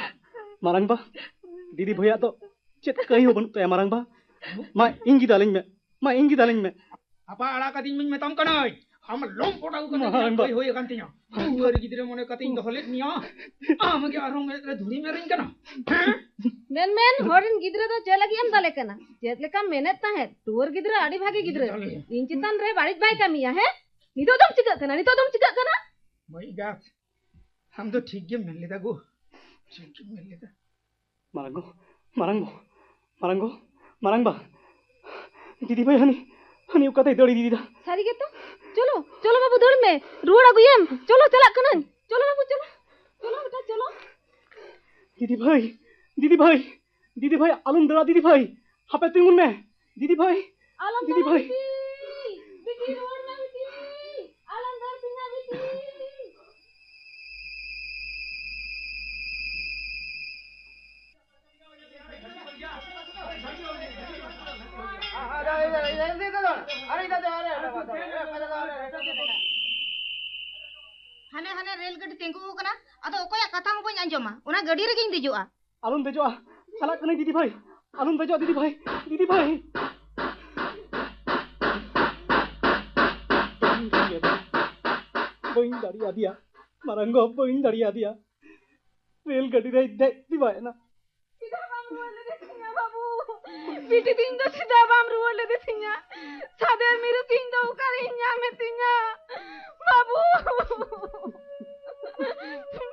ᱢᱟᱨᱟᱝ ᱵᱟ, ᱫᱤᱫᱤ ᱵᱷᱟᱹᱭᱟᱜ ᱫᱚ ᱪᱮᱫ ᱠᱟᱹᱭ ᱦᱚᱸ ᱵᱟᱹᱱᱩᱜ ᱛᱟᱭᱟ ᱢᱟᱨᱟᱝ ᱵᱟ᱾ ᱢᱟ ᱤᱧ ᱜᱮ ᱫᱟᱞᱤᱧ ᱢᱮ, ᱢᱟ ᱤᱧ ᱜᱮ ᱫᱟᱞᱤᱧ ᱢᱮ᱾ ᱟᱯᱟ ᱟᱲᱟᱜ ᱠᱟᱹᱫᱤᱧ ᱢᱟᱧ ᱢᱮᱛᱟᱢ ᱠᱟᱹᱱᱟᱹᱧ, ᱟᱢ ᱞᱚᱢ ᱯᱚᱴᱟᱣ ᱠᱟᱛᱮ ᱢᱟᱨᱟᱝ ᱵᱟ᱾ ᱤᱧᱟᱹᱜ ᱠᱟᱹᱭ ᱦᱩᱭ ᱟᱠᱟᱱ ᱛᱤᱧᱟ᱾ ᱴᱩᱣᱟᱹᱨ ᱜᱤᱫᱽᱨᱟᱹ ᱢᱚᱱᱮ ᱠᱟᱛᱮᱧ ᱫᱚᱦᱚ ᱞᱮᱫ ᱢᱮᱭᱟ, ᱟᱢ ᱜᱮ ᱟᱨᱦᱚᱸ ᱢᱮᱫ ᱨᱮ ᱫᱷᱩᱲᱤᱢ ᱮᱨᱮᱧ ᱠᱟᱱᱟ᱾ ᱦᱮᱸ? ᱢᱮᱱ ᱢᱮᱱ, ᱦᱚᱲ ᱨᱮᱱ ᱜᱤᱫᱽᱨᱟᱹ ᱫᱚ ᱪᱮᱫ ᱞᱟᱹᱜᱤᱫ ᱮᱢ ᱫᱟᱞᱮ ᱠᱟᱱᱟ? ᱪᱮᱫ ᱞᱮᱠᱟᱢ ᱢᱮᱱᱮᱫ ᱛᱟᱦᱮᱸᱫ, ᱴᱩᱣᱟᱹᱨ ᱜᱤᱫᱽᱨᱟᱹ ᱟᱹᱰᱤ ᱵᱷᱟᱜᱮ ᱜᱤᱫᱽᱨᱟᱹ, ᱫᱟᱞᱮ᱾ ᱤᱧ ᱪᱮᱛᱟᱱ ᱨᱮ ᱵᱟᱹᱲᱤᱡ ᱵᱟᱭ ᱠᱟᱹᱢᱤᱭᱟ, ᱦᱮᱸ? ᱱᱤᱛᱚᱜ ᱫᱚᱢ ᱪᱤᱠᱟᱹᱜ ᱠᱟᱱᱟ? ᱱᱤᱛᱚᱜ ᱫᱚᱢ ᱪᱤᱠᱟᱹᱜ ᱠᱟᱱᱟ? ᱢᱟᱹᱭ ᱮᱸᱜᱟᱛ, ᱟᱢ ᱫᱚ ᱴᱷᱤᱠ ᱜᱮᱢ ᱢᱮᱱ ᱞᱮᱫᱟ ᱜᱳ, ᱴᱷᱤᱠ ᱜᱮᱢ ᱢᱮᱱ ᱞᱮᱫᱟ᱾ ᱢᱟᱨᱟᱝ ᱜᱳ, ᱢᱟᱨᱟᱝ ᱜᱳ, ᱢᱟᱨᱟᱝ ᱜᱳ, ᱢᱟᱨᱟᱝ ᱵᱟ, ᱫᱤᱫᱤ ᱵᱷᱟᱹᱭ ᱦᱟᱹᱱᱤ, ᱦᱟᱹᱱᱤ ᱚᱠᱟᱛᱮᱭ ᱫᱟᱹᱲ ᱤᱫᱤᱭᱮᱫᱟ? ᱥᱟᱹᱨᱤ ᱜᱮᱛᱚ᱾ ᱪᱚᱞᱚ, ᱪᱚᱞᱚ ᱵᱟᱹᱵᱩ, ᱫᱟᱹᱲ ᱢᱮ, ᱨᱩᱣᱟᱹᱲ ᱟᱹᱜᱩᱭᱮᱢ᱾ ᱪᱚᱞᱚ, ᱪᱟᱞᱟᱜ ᱠᱟᱹᱱᱟᱹᱧ᱾ ᱪᱚᱞᱚ ᱵᱟᱹᱵᱩ, ᱪᱚᱞᱚ, ᱪᱚᱞᱚ ᱵᱮᱴᱟ, ᱪᱚᱞᱚ᱾ ᱫᱤᱫᱤ ᱵᱷᱟᱹᱭ, ᱫᱤᱫᱤ ᱵᱷᱟᱹᱭ, ᱫᱤᱫᱤ ᱵᱷᱟᱹᱭ, ᱟᱞᱚᱢ ᱫᱟᱹᱲᱟ ᱫᱤᱫᱤ ᱵᱷᱟᱹᱭ, ᱦᱟᱯᱮ ᱛᱤᱸᱜᱩᱱ ᱢᱮ ᱫᱤᱫᱤ ᱵᱷᱟᱹᱭ, ᱟᱞᱚᱢ ᱫᱤᱫᱤ ᱫᱟᱹᱲ ᱵᱷᱟᱹᱭ᱾ ᱵᱤᱴᱤ, ᱵᱤᱴᱤ ᱨᱩᱣᱟᱹᱲ ᱢᱮ ᱵᱤᱴᱤ, ᱟᱞᱚᱢ ᱫᱟᱹᱲ ᱛᱤᱧᱟ ᱵᱤᱴᱤ᱾ ᱦᱟᱱᱮ, ᱦᱟᱱᱮ ᱨᱮᱞ ᱜᱟᱹᱰᱤ ᱛᱤᱸᱜᱩ ᱟᱠᱟᱱᱟ, ᱟᱫᱚ ᱚᱠᱚᱭᱟᱜ ᱠᱟᱛᱷᱟ ᱦᱚᱸ ᱵᱟᱹᱧ ᱟᱸᱡᱚᱢᱟ, ᱚᱱᱟ ᱜᱟᱹᱰᱤ ᱨᱮᱜᱮᱧ ᱫᱮᱡᱚᱜᱼᱟ᱾ ᱟᱞᱚᱢ ᱫᱮᱡᱚᱜᱼᱟ, ᱪᱟᱞᱟᱜ ᱠᱟᱹᱱᱟᱹᱧ ᱫᱤᱫᱤ ᱵᱷᱟᱹᱭ, ᱟᱞᱚᱢ ᱫᱮᱡᱚᱜᱼᱟ ᱫᱤᱫᱤ ᱵᱷᱟᱹᱭ, ᱫᱤᱫᱤ ᱵᱷᱟᱹᱭ᱾ ᱵᱟᱹᱧ ᱫᱟᱲᱮᱭᱟᱫᱮᱭᱟ, ᱵᱟᱹᱧ ᱫᱟᱲᱮᱭᱟᱫᱮᱭᱟ᱾ ᱢᱟᱨᱟᱝ ᱜᱚ ᱵᱟᱹᱧ ᱫᱟᱲᱮᱭᱟᱫᱮᱭᱟ, ᱨᱮᱞ ᱜᱟᱹᱰᱤ ᱨᱮᱭ ᱫᱮᱡ ᱛᱤᱵᱟᱭᱮᱱᱟ᱾ ᱪᱮᱫᱟᱜ ᱵᱟᱢ ᱨᱩᱣᱟᱹᱲ ᱞᱮᱫᱮ ᱛᱤᱧᱟ ᱵᱟᱹᱵᱩ? ᱵᱤᱴᱤ ᱛᱤᱧ ᱫᱚ ᱪᱮᱫᱟᱜ ᱵᱟᱢ ᱨᱩᱣᱟᱹᱲ ᱞᱮᱫᱮ ᱛᱤᱧᱟ? ᱥᱟᱫᱮᱨ ᱢᱤᱨᱩ ᱛᱤᱧ ᱫᱚ ᱚᱠᱟᱨᱮᱧ ᱧᱟᱢᱮ ᱛᱤᱧᱟ ᱵᱟᱹᱵᱩ?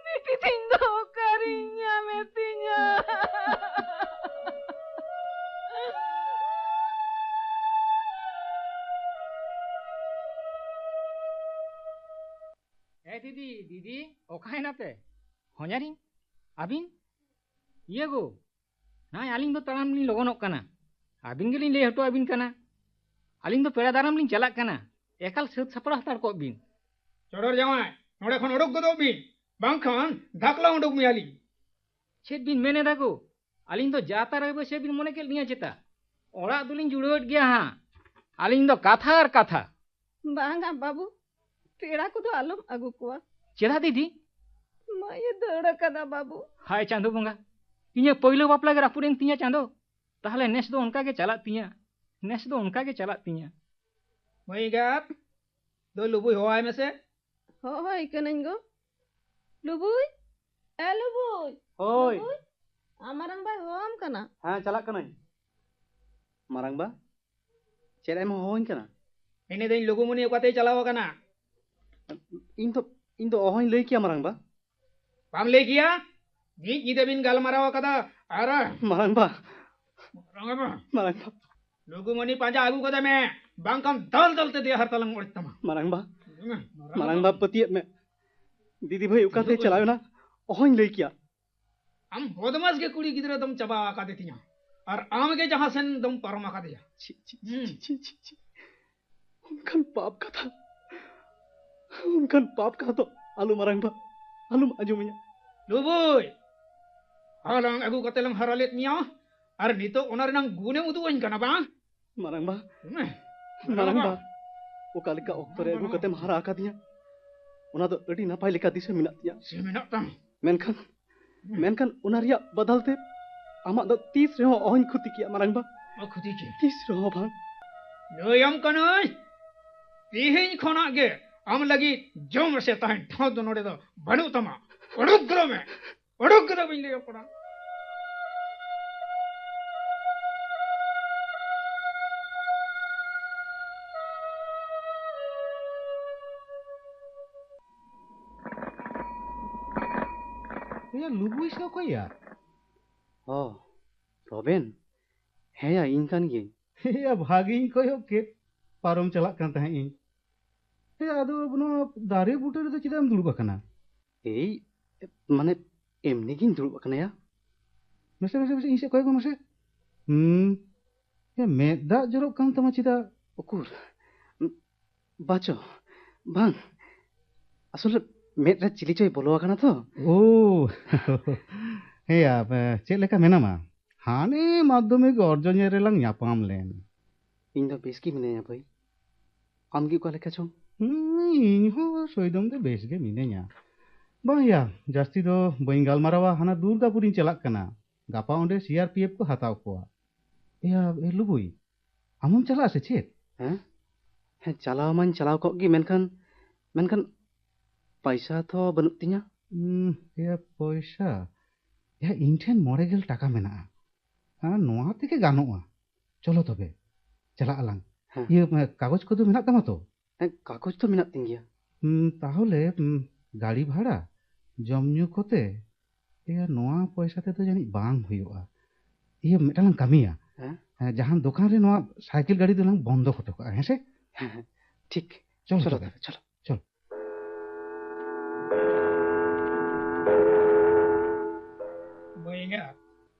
ᱵᱤᱴᱤ ᱛᱤᱧ ᱫᱚ ᱚᱠᱟᱨᱮᱧ ᱧᱟᱢᱮ ᱛᱤᱧᱟ? ᱮ ᱫᱤᱫᱤ, ᱫᱤᱫᱤ, ᱚᱠᱟᱭᱮᱱᱟᱯᱮ? ᱦᱚᱧᱦᱟᱨᱤᱧ, ᱟᱹᱵᱤᱱ? ᱤᱭᱟᱹ ᱜᱳ, ᱱᱚᱜᱼᱚᱭ ᱟᱹᱞᱤᱧ ᱫᱚ ᱛᱟᱲᱟᱢ ᱞᱤᱧ ᱞᱚᱜᱚᱱᱚᱜ ᱠᱟᱱᱟ᱾ ᱟᱹᱵᱤᱱ ᱜᱮᱞᱤᱧ ᱞᱟᱹᱭ ᱦᱚᱴᱚ ᱟᱹᱵᱤᱱ ᱠᱟᱱᱟ᱾ ᱟᱹᱞᱤᱧ ᱫᱚ ᱯᱮᱲᱟ ᱫᱟᱨᱟᱢ ᱞᱤᱧ ᱪᱟᱞᱟᱜ ᱠᱟᱱᱟ᱾ ᱮᱠᱟᱞ ᱥᱟᱹᱛ ᱥᱟᱯᱲᱟᱣ ᱦᱟᱛᱟᱲ ᱠᱚᱜ ᱵᱤᱱ᱾ ᱪᱚᱰᱚᱨ ᱡᱟᱶᱟᱭ, ᱱᱚᱰᱮ ᱠᱷᱚᱱ ᱩᱰᱩᱠ ᱜᱚᱫᱚᱜ ᱵᱤᱱ, ᱵᱟᱝᱠᱷᱟᱱ ᱫᱷᱟᱠᱞᱟ ᱩᱰᱩᱠ ᱢᱮᱭᱟᱞᱤᱧ᱾ ᱪᱮᱫ ᱵᱤᱱ ᱢᱮᱱ ᱮᱫᱟ ᱜᱳ? ᱟᱹᱞᱤᱧ ᱫᱚ ᱡᱟᱛᱟᱨ ᱚᱵᱚᱥᱥᱳᱭ ᱵᱤᱱ ᱢᱚᱱᱮ ᱠᱮᱫ ᱞᱤᱧᱟ ᱪᱮᱛᱟ? ᱚᱲᱟᱜ ᱫᱚᱞᱤᱧ ᱡᱩᱲᱟᱹᱣᱮᱫ ᱜᱮᱭᱟ ᱦᱟᱸᱜ᱾ ᱟᱹᱞᱤᱧ ᱫᱚ ᱠᱟᱛᱷᱟ ᱟᱨ ᱠᱟᱛᱷᱟ᱾ ᱵᱟᱝᱟ ᱵᱟᱹᱵᱩ, ᱯᱮᱲᱟ ᱠᱚᱫᱚ ᱟᱞᱚᱢ ᱟᱹᱜᱩ ᱠᱚᱣᱟ᱾ ᱪᱮᱫᱟᱜ ᱫᱤᱫᱤ? ᱢᱟᱹᱭᱮ ᱫᱟᱹᱲ ᱟᱠᱟᱫᱟ ᱵᱟᱹᱵᱩ᱾ ᱦᱟᱭ ᱪᱟᱸᱫᱳ ᱵᱚᱸᱜᱟ, ᱤᱧᱟᱹᱜ ᱯᱳᱭᱞᱳ ᱵᱟᱯᱞᱟ ᱜᱮ ᱨᱟᱹᱯᱩᱫ ᱮᱱ ᱛᱤᱧᱟ ᱪᱟᱸᱫᱳ᱾ ᱛᱟᱦᱞᱮ ᱱᱮᱥ ᱫᱚ ᱚᱱᱠᱟ ᱜᱮ ᱪᱟᱞᱟᱜ ᱛᱤᱧᱟ, ᱱᱮᱥ ᱫᱚ ᱚᱱᱠᱟ ᱜᱮ ᱪᱟᱞᱟᱜ ᱛᱤᱧᱟ᱾ ᱢᱟᱹᱭ ᱮᱸᱜᱟᱛ, ᱫᱚ ᱞᱩᱵᱩᱭ ᱦᱚᱦᱚᱣᱟᱭ ᱢᱮᱥᱮ᱾ ᱦᱚᱦᱚᱭ ᱠᱟᱹᱱᱟᱹᱧ ᱜᱚ᱾ ᱞᱩᱵᱩᱭ, ᱮ ᱞᱩᱵᱩᱭ᱾ ᱦᱳᱭ᱾ ᱞᱩᱵᱩᱭ, ᱟᱢ ᱢᱟᱨᱟᱝ ᱵᱟᱭ ᱦᱚᱦᱚᱣᱟᱢ ᱠᱟᱱᱟ᱾ ᱦᱮᱸ, ᱪᱟᱞᱟᱜ ᱠᱟᱹᱱᱟᱹᱧ᱾ ᱢᱟᱨᱟᱝ ᱵᱟ, ᱪᱮᱫ ᱮᱢ ᱦᱚᱦᱚᱣᱟᱹᱧ ᱠᱟᱱᱟ? ᱢᱮᱱᱮᱫᱟᱹᱧ ᱞᱩᱜᱩᱢᱩᱱᱤ ᱚᱠᱟᱛᱮᱭ ᱪᱟᱞᱟᱣ ᱟᱠᱟᱱᱟ? ᱤᱧ ᱫᱚ, ᱤᱧ ᱫᱚ ᱚᱦᱚᱧ ᱞᱟᱹᱭ ᱠᱮᱭᱟ ᱢᱟᱨᱟᱝ ᱵᱟ᱾ ᱵᱟᱢ ᱞᱟᱹᱭ ᱠᱮᱭᱟ? ᱢᱤᱫ ᱧᱤᱫᱟᱹ ᱵᱤᱱ ᱜᱟᱞᱢᱟᱨᱟᱣ ᱟᱠᱟᱫᱟ ᱟᱨ ᱢᱟᱨᱟᱝ ᱵᱟ, ᱢᱟᱨᱟᱝ ᱵᱟ᱾ ᱢᱟᱨᱟᱝ ᱵᱟ᱾ ᱞᱩᱜᱩᱢᱩᱱᱤ ᱯᱟᱸᱡᱟ ᱟᱹᱜᱩ ᱠᱟᱫᱮ ᱢᱮ, ᱵᱟᱝᱠᱷᱟᱱ ᱫᱟᱞ ᱫᱟᱞ ᱛᱮ ᱫᱮᱭᱟ ᱦᱟᱨᱛᱟ ᱞᱟᱝ ᱚᱲᱮᱡ ᱛᱟᱢᱟ᱾ ᱢᱟᱨᱟᱝ ᱵᱟ, ᱢᱟᱨᱟᱝ ᱵᱟ, ᱯᱟᱹᱛᱭᱟᱹᱜ ᱢᱮ, ᱫᱤᱫᱤ ᱵᱷᱟᱹᱭ ᱚᱠᱟᱛᱮ ᱪᱟᱞᱟᱣ ᱮᱱᱟ ᱚᱦᱚᱧ ᱞᱟᱹᱭ ᱠᱮᱭᱟ᱾ ᱟᱢ ᱵᱚᱫᱢᱟᱥ ᱜᱮ ᱠᱩᱲᱤ ᱜᱤᱫᱽᱨᱟᱹ ᱫᱚᱢ ᱪᱟᱵᱟ ᱟᱠᱟᱫᱮ ᱛᱤᱧᱟ, ᱟᱨ ᱟᱢ ᱜᱮ ᱡᱟᱦᱟᱸ ᱥᱮᱱ ᱫᱚᱢ ᱯᱟᱨᱚᱢ ᱟᱠᱟᱫᱮᱭᱟ᱾ ᱪᱷᱤ, ᱪᱷᱤ, ᱦᱩᱸ᱾ ᱪᱷᱤ, ᱪᱷᱤ, ᱪᱷᱤ᱾ ᱚᱱᱠᱟᱱ ᱯᱟᱯ ᱠᱟᱛᱷᱟ, ᱚᱱᱠᱟᱱ ᱯᱟᱯ ᱠᱟᱛᱷᱟ ᱫᱚ ᱟᱞᱚ ᱢᱟᱨᱟᱝ ᱵᱟ, ᱟᱞᱚᱢ ᱟᱸᱡᱚᱢᱤᱧᱟ᱾ ᱞᱩᱵᱩᱭ, ᱦᱟᱞᱟᱝ ᱟᱹᱜᱩ ᱠᱟᱛᱮ ᱞᱟᱝ ᱦᱟᱨᱟ ᱞᱮᱫ ᱢᱮᱭᱟ, ᱟᱨ ᱱᱤᱛᱚᱜ ᱚᱱᱟ ᱨᱮᱱᱟᱝ ᱜᱩᱱᱮᱢ ᱩᱫᱩᱜ ᱟᱹᱧ ᱠᱟᱱᱟ ᱵᱟᱝ? ᱢᱟᱨᱟᱝ ᱵᱟ, ᱦᱮᱸ᱾ ᱢᱟᱨᱟᱝ ᱵᱟ, ᱚᱠᱟ ᱞᱮᱠᱟ ᱚᱠᱛᱚ ᱨᱮ ᱟᱹᱜᱩ ᱠᱟᱛᱮᱢ ᱦᱟᱨᱟ ᱟᱠᱟᱫᱤᱧᱟ, ᱚᱱᱟ ᱫᱚ ᱟᱹᱰᱤ ᱱᱟᱯᱟᱭ ᱞᱮᱠᱟ ᱫᱤᱥᱟᱹ ᱢᱮᱱᱟᱜ ᱛᱤᱧᱟ᱾ ᱫᱤᱥᱟᱹ ᱢᱮᱱᱟᱜ ᱛᱟᱢ? ᱢᱮᱱᱠᱷᱟᱱ, ᱦᱮᱸ᱾ ᱢᱮᱱᱠᱷᱟᱱ ᱚᱱᱟ ᱨᱮᱭᱟᱜ ᱵᱟᱫᱟᱞ ᱛᱮ ᱟᱢᱟᱜ ᱫᱚ ᱛᱤᱥ ᱨᱮᱦᱚᱸ ᱚᱦᱚᱧ ᱠᱷᱚᱛᱤ ᱠᱮᱭᱟ ᱢᱟᱨᱟᱝ ᱵᱟ᱾ ᱚ, ᱠᱷᱚᱛᱤ ᱠᱮᱭᱟ? ᱛᱤᱥ ᱨᱮᱦᱚᱸ ᱵᱟᱝ᱾ ᱞᱟᱹᱭᱟᱢ ᱠᱟᱹᱱᱟᱹᱧ, ᱛᱮᱦᱮᱧ ᱠᱷᱚᱱᱟᱜ ᱜᱮ ᱟᱢ ᱞᱟᱹᱜᱤᱫ ᱡᱚᱢ ᱥᱮ ᱛᱟᱦᱮᱱ ᱴᱷᱟᱶ ᱫᱚ ᱱᱚᱰᱮ ᱫᱚ ᱵᱟᱹᱱᱩᱜ ᱛᱟᱢᱟ᱾ ᱚᱰᱚᱠ ᱜᱚᱫᱚᱜ ᱢᱮ, ᱚᱰᱚᱠ ᱜᱚᱫᱚᱜ ᱢᱮᱧ ᱞᱟᱹᱭ ᱟᱠᱚ ᱠᱟᱱᱟ᱾ ᱮᱭᱟ, ᱞᱩᱵᱩᱭ ᱥᱮ ᱚᱠᱚᱭ ᱭᱟ? ᱚ, ᱨᱚᱵᱤᱱ? ᱦᱮᱸ ᱭᱟ, ᱤᱧ ᱠᱟᱱ ᱜᱤᱭᱟᱹᱧ᱾ ᱮᱭᱟ, ᱵᱷᱟᱜᱤᱧ ᱠᱚᱭᱚᱜ ᱠᱮᱫ, ᱯᱟᱨᱚᱢ ᱪᱟᱞᱟᱜ ᱠᱟᱱ ᱛᱟᱦᱮᱸᱫ ᱤᱧ᱾ ᱮᱭᱟ, ᱟᱫᱚ ᱱᱚᱣᱟ ᱫᱟᱨᱮ ᱵᱩᱴᱟᱹ ᱨᱮᱫᱚ ᱪᱮᱫᱟᱜ ᱮᱢ ᱫᱩᱲᱩᱵ ᱟᱠᱟᱱᱟ? ᱮᱭ, ᱢᱟᱱᱮ, ᱮᱢᱱᱤ ᱜᱤᱧ ᱫᱩᱲᱩᱵ ᱟᱠᱟᱱᱟ ᱭᱟ᱾ ᱢᱟᱥᱮ, ᱢᱟᱥᱮ, ᱢᱟᱥᱮ, ᱤᱧ ᱥᱮᱫ ᱠᱚᱭᱚᱜ ᱢᱮ ᱢᱟᱥᱮ᱾ ᱦᱩᱸ, ᱮ, ᱢᱮᱫ ᱫᱟᱜ ᱡᱚᱨᱚᱜ ᱠᱟᱱ ᱛᱟᱢᱟ ᱪᱮᱫᱟᱜ? ᱩᱠᱩᱨ, ᱵᱟᱪᱚ, ᱵᱟᱝ, ᱟᱥᱚᱞᱮ ᱢᱮᱫ ᱨᱮ ᱪᱤᱞᱤ ᱪᱚᱭ ᱵᱚᱞᱚ ᱟᱠᱟᱱᱟ ᱛᱚ᱾ ᱳ, ᱦᱮᱸᱭᱟ, ᱮ, ᱪᱮᱫ ᱞᱮᱠᱟ ᱢᱮᱱᱟᱢᱟ? ᱦᱟᱱᱮ ᱢᱟᱫᱽᱫᱷᱚᱢᱤᱠ ᱚᱨᱡᱚ ᱧᱮᱞ ᱨᱮᱞᱟᱝ ᱧᱟᱯᱟᱢ ᱞᱮᱱ᱾ ᱤᱧ ᱫᱚ ᱵᱮᱥ ᱜᱮ ᱢᱤᱱᱟᱹᱧᱟ ᱵᱷᱟᱹᱭ, ᱟᱢ ᱜᱮ ᱚᱠᱟ ᱞᱮᱠᱟ ᱪᱚᱝ? ᱦᱩᱸ, ᱤᱧ ᱦᱚᱸ ᱥᱚᱭᱫᱚᱢ ᱫᱚ ᱵᱮᱥ ᱜᱮ ᱢᱤᱱᱟᱹᱧᱟ᱾ ᱵᱟᱝ ᱭᱟ, ᱡᱟᱹᱥᱛᱤ ᱫᱚ ᱵᱟᱹᱧ ᱜᱟᱞᱢᱟᱨᱟᱣᱟ, ᱦᱟᱱᱟ ᱫᱩᱨᱜᱟᱯᱩᱨᱤᱧ ᱪᱟᱞᱟᱜ ᱠᱟᱱᱟ᱾ ᱜᱟᱯᱟ ᱚᱸᱰᱮ ᱥᱤ ᱟᱨ ᱯᱤ ᱮᱯᱷ ᱠᱚ ᱦᱟᱛᱟᱣ ᱠᱚᱣᱟ᱾ ᱮᱭᱟ, ᱮ ᱞᱩᱵᱩᱭ, ᱟᱢ ᱦᱚᱸᱢ ᱪᱟᱞᱟᱜᱼᱟ ᱥᱮ ᱪᱮᱫ? ᱦᱮᱸ? ᱦᱮᱸ, ᱪᱟᱞᱟᱣ ᱢᱟᱧ ᱪᱟᱞᱟᱣ ᱠᱚᱜ ᱜᱮ, ᱢᱮᱱᱠᱷᱟᱱ, ᱢᱮᱱᱠᱷᱟᱱ ᱯᱟᱭᱥᱟ ᱛᱚ ᱵᱟᱹᱱᱩᱜ ᱛᱤᱧᱟ᱾ ᱩᱸ, ᱮᱭᱟ, ᱯᱚᱭᱥᱟ? ᱮᱭᱟ, ᱤᱧ ᱴᱷᱮᱱ ᱢᱚᱬᱮ ᱜᱮᱞ ᱴᱟᱠᱟ ᱢᱮᱱᱟᱜᱼᱟ᱾ ᱟᱨ ᱱᱚᱣᱟ ᱛᱮᱜᱮ ᱜᱟᱱᱚᱜᱼᱟ᱾ ᱪᱚᱞᱚ ᱛᱚᱵᱮ, ᱪᱟᱞᱟᱜ ᱟᱞᱟᱝ᱾ ᱦᱮᱸ᱾ ᱤᱭᱟᱹ, ᱠᱟᱜᱚᱡᱽ ᱠᱚᱫᱚ ᱢᱮᱱᱟᱜ ᱛᱟᱢᱟ ᱛᱚ? ᱦᱮᱸ, ᱠᱟᱜᱚᱡᱽ ᱫᱚ ᱢᱮᱱᱟᱜ ᱛᱤᱧ ᱜᱮᱭᱟ᱾ ᱦᱩᱸ, ᱛᱟᱦᱚᱞᱮ, ᱦᱩᱸ, ᱜᱟᱹᱲᱤ ᱵᱷᱟᱲᱟ, ᱡᱚᱢ ᱧᱩ ᱠᱚᱛᱮ, ᱮᱭᱟ, ᱱᱚᱣᱟ ᱯᱚᱭᱥᱟ ᱛᱮᱫᱚ ᱡᱟᱹᱱᱤᱡ ᱵᱟᱝ ᱦᱩᱭᱩᱜᱼᱟ᱾ ᱤᱭᱟᱹ, ᱢᱤᱫᱴᱟᱝ ᱞᱟᱝ ᱠᱟᱹᱢᱤᱭᱟ᱾ ᱦᱮᱸ? ᱦᱮᱸ, ᱡᱟᱦᱟᱱ ᱫᱚᱠᱟᱱ ᱨᱮ ᱱᱚᱣᱟ ᱥᱟᱭᱠᱮᱞ ᱜᱟᱹᱰᱤ ᱫᱚᱞᱟᱝ ᱵᱚᱱᱫᱚ ᱦᱚᱴᱚ ᱠᱟᱜᱼᱟ, ᱦᱮᱸ ᱥᱮ? ᱦᱮᱸ, ᱦᱮᱸ, ᱴᱷᱤᱠ᱾ ᱪᱚᱞᱚ ᱪᱚᱞᱚ ᱛᱚᱵᱮ᱾ ᱛᱚᱵᱮ, ᱪᱚᱞᱚ᱾ ᱪᱚᱞᱚ᱾ ᱢᱟᱹᱭ ᱮᱸᱜᱟᱛ,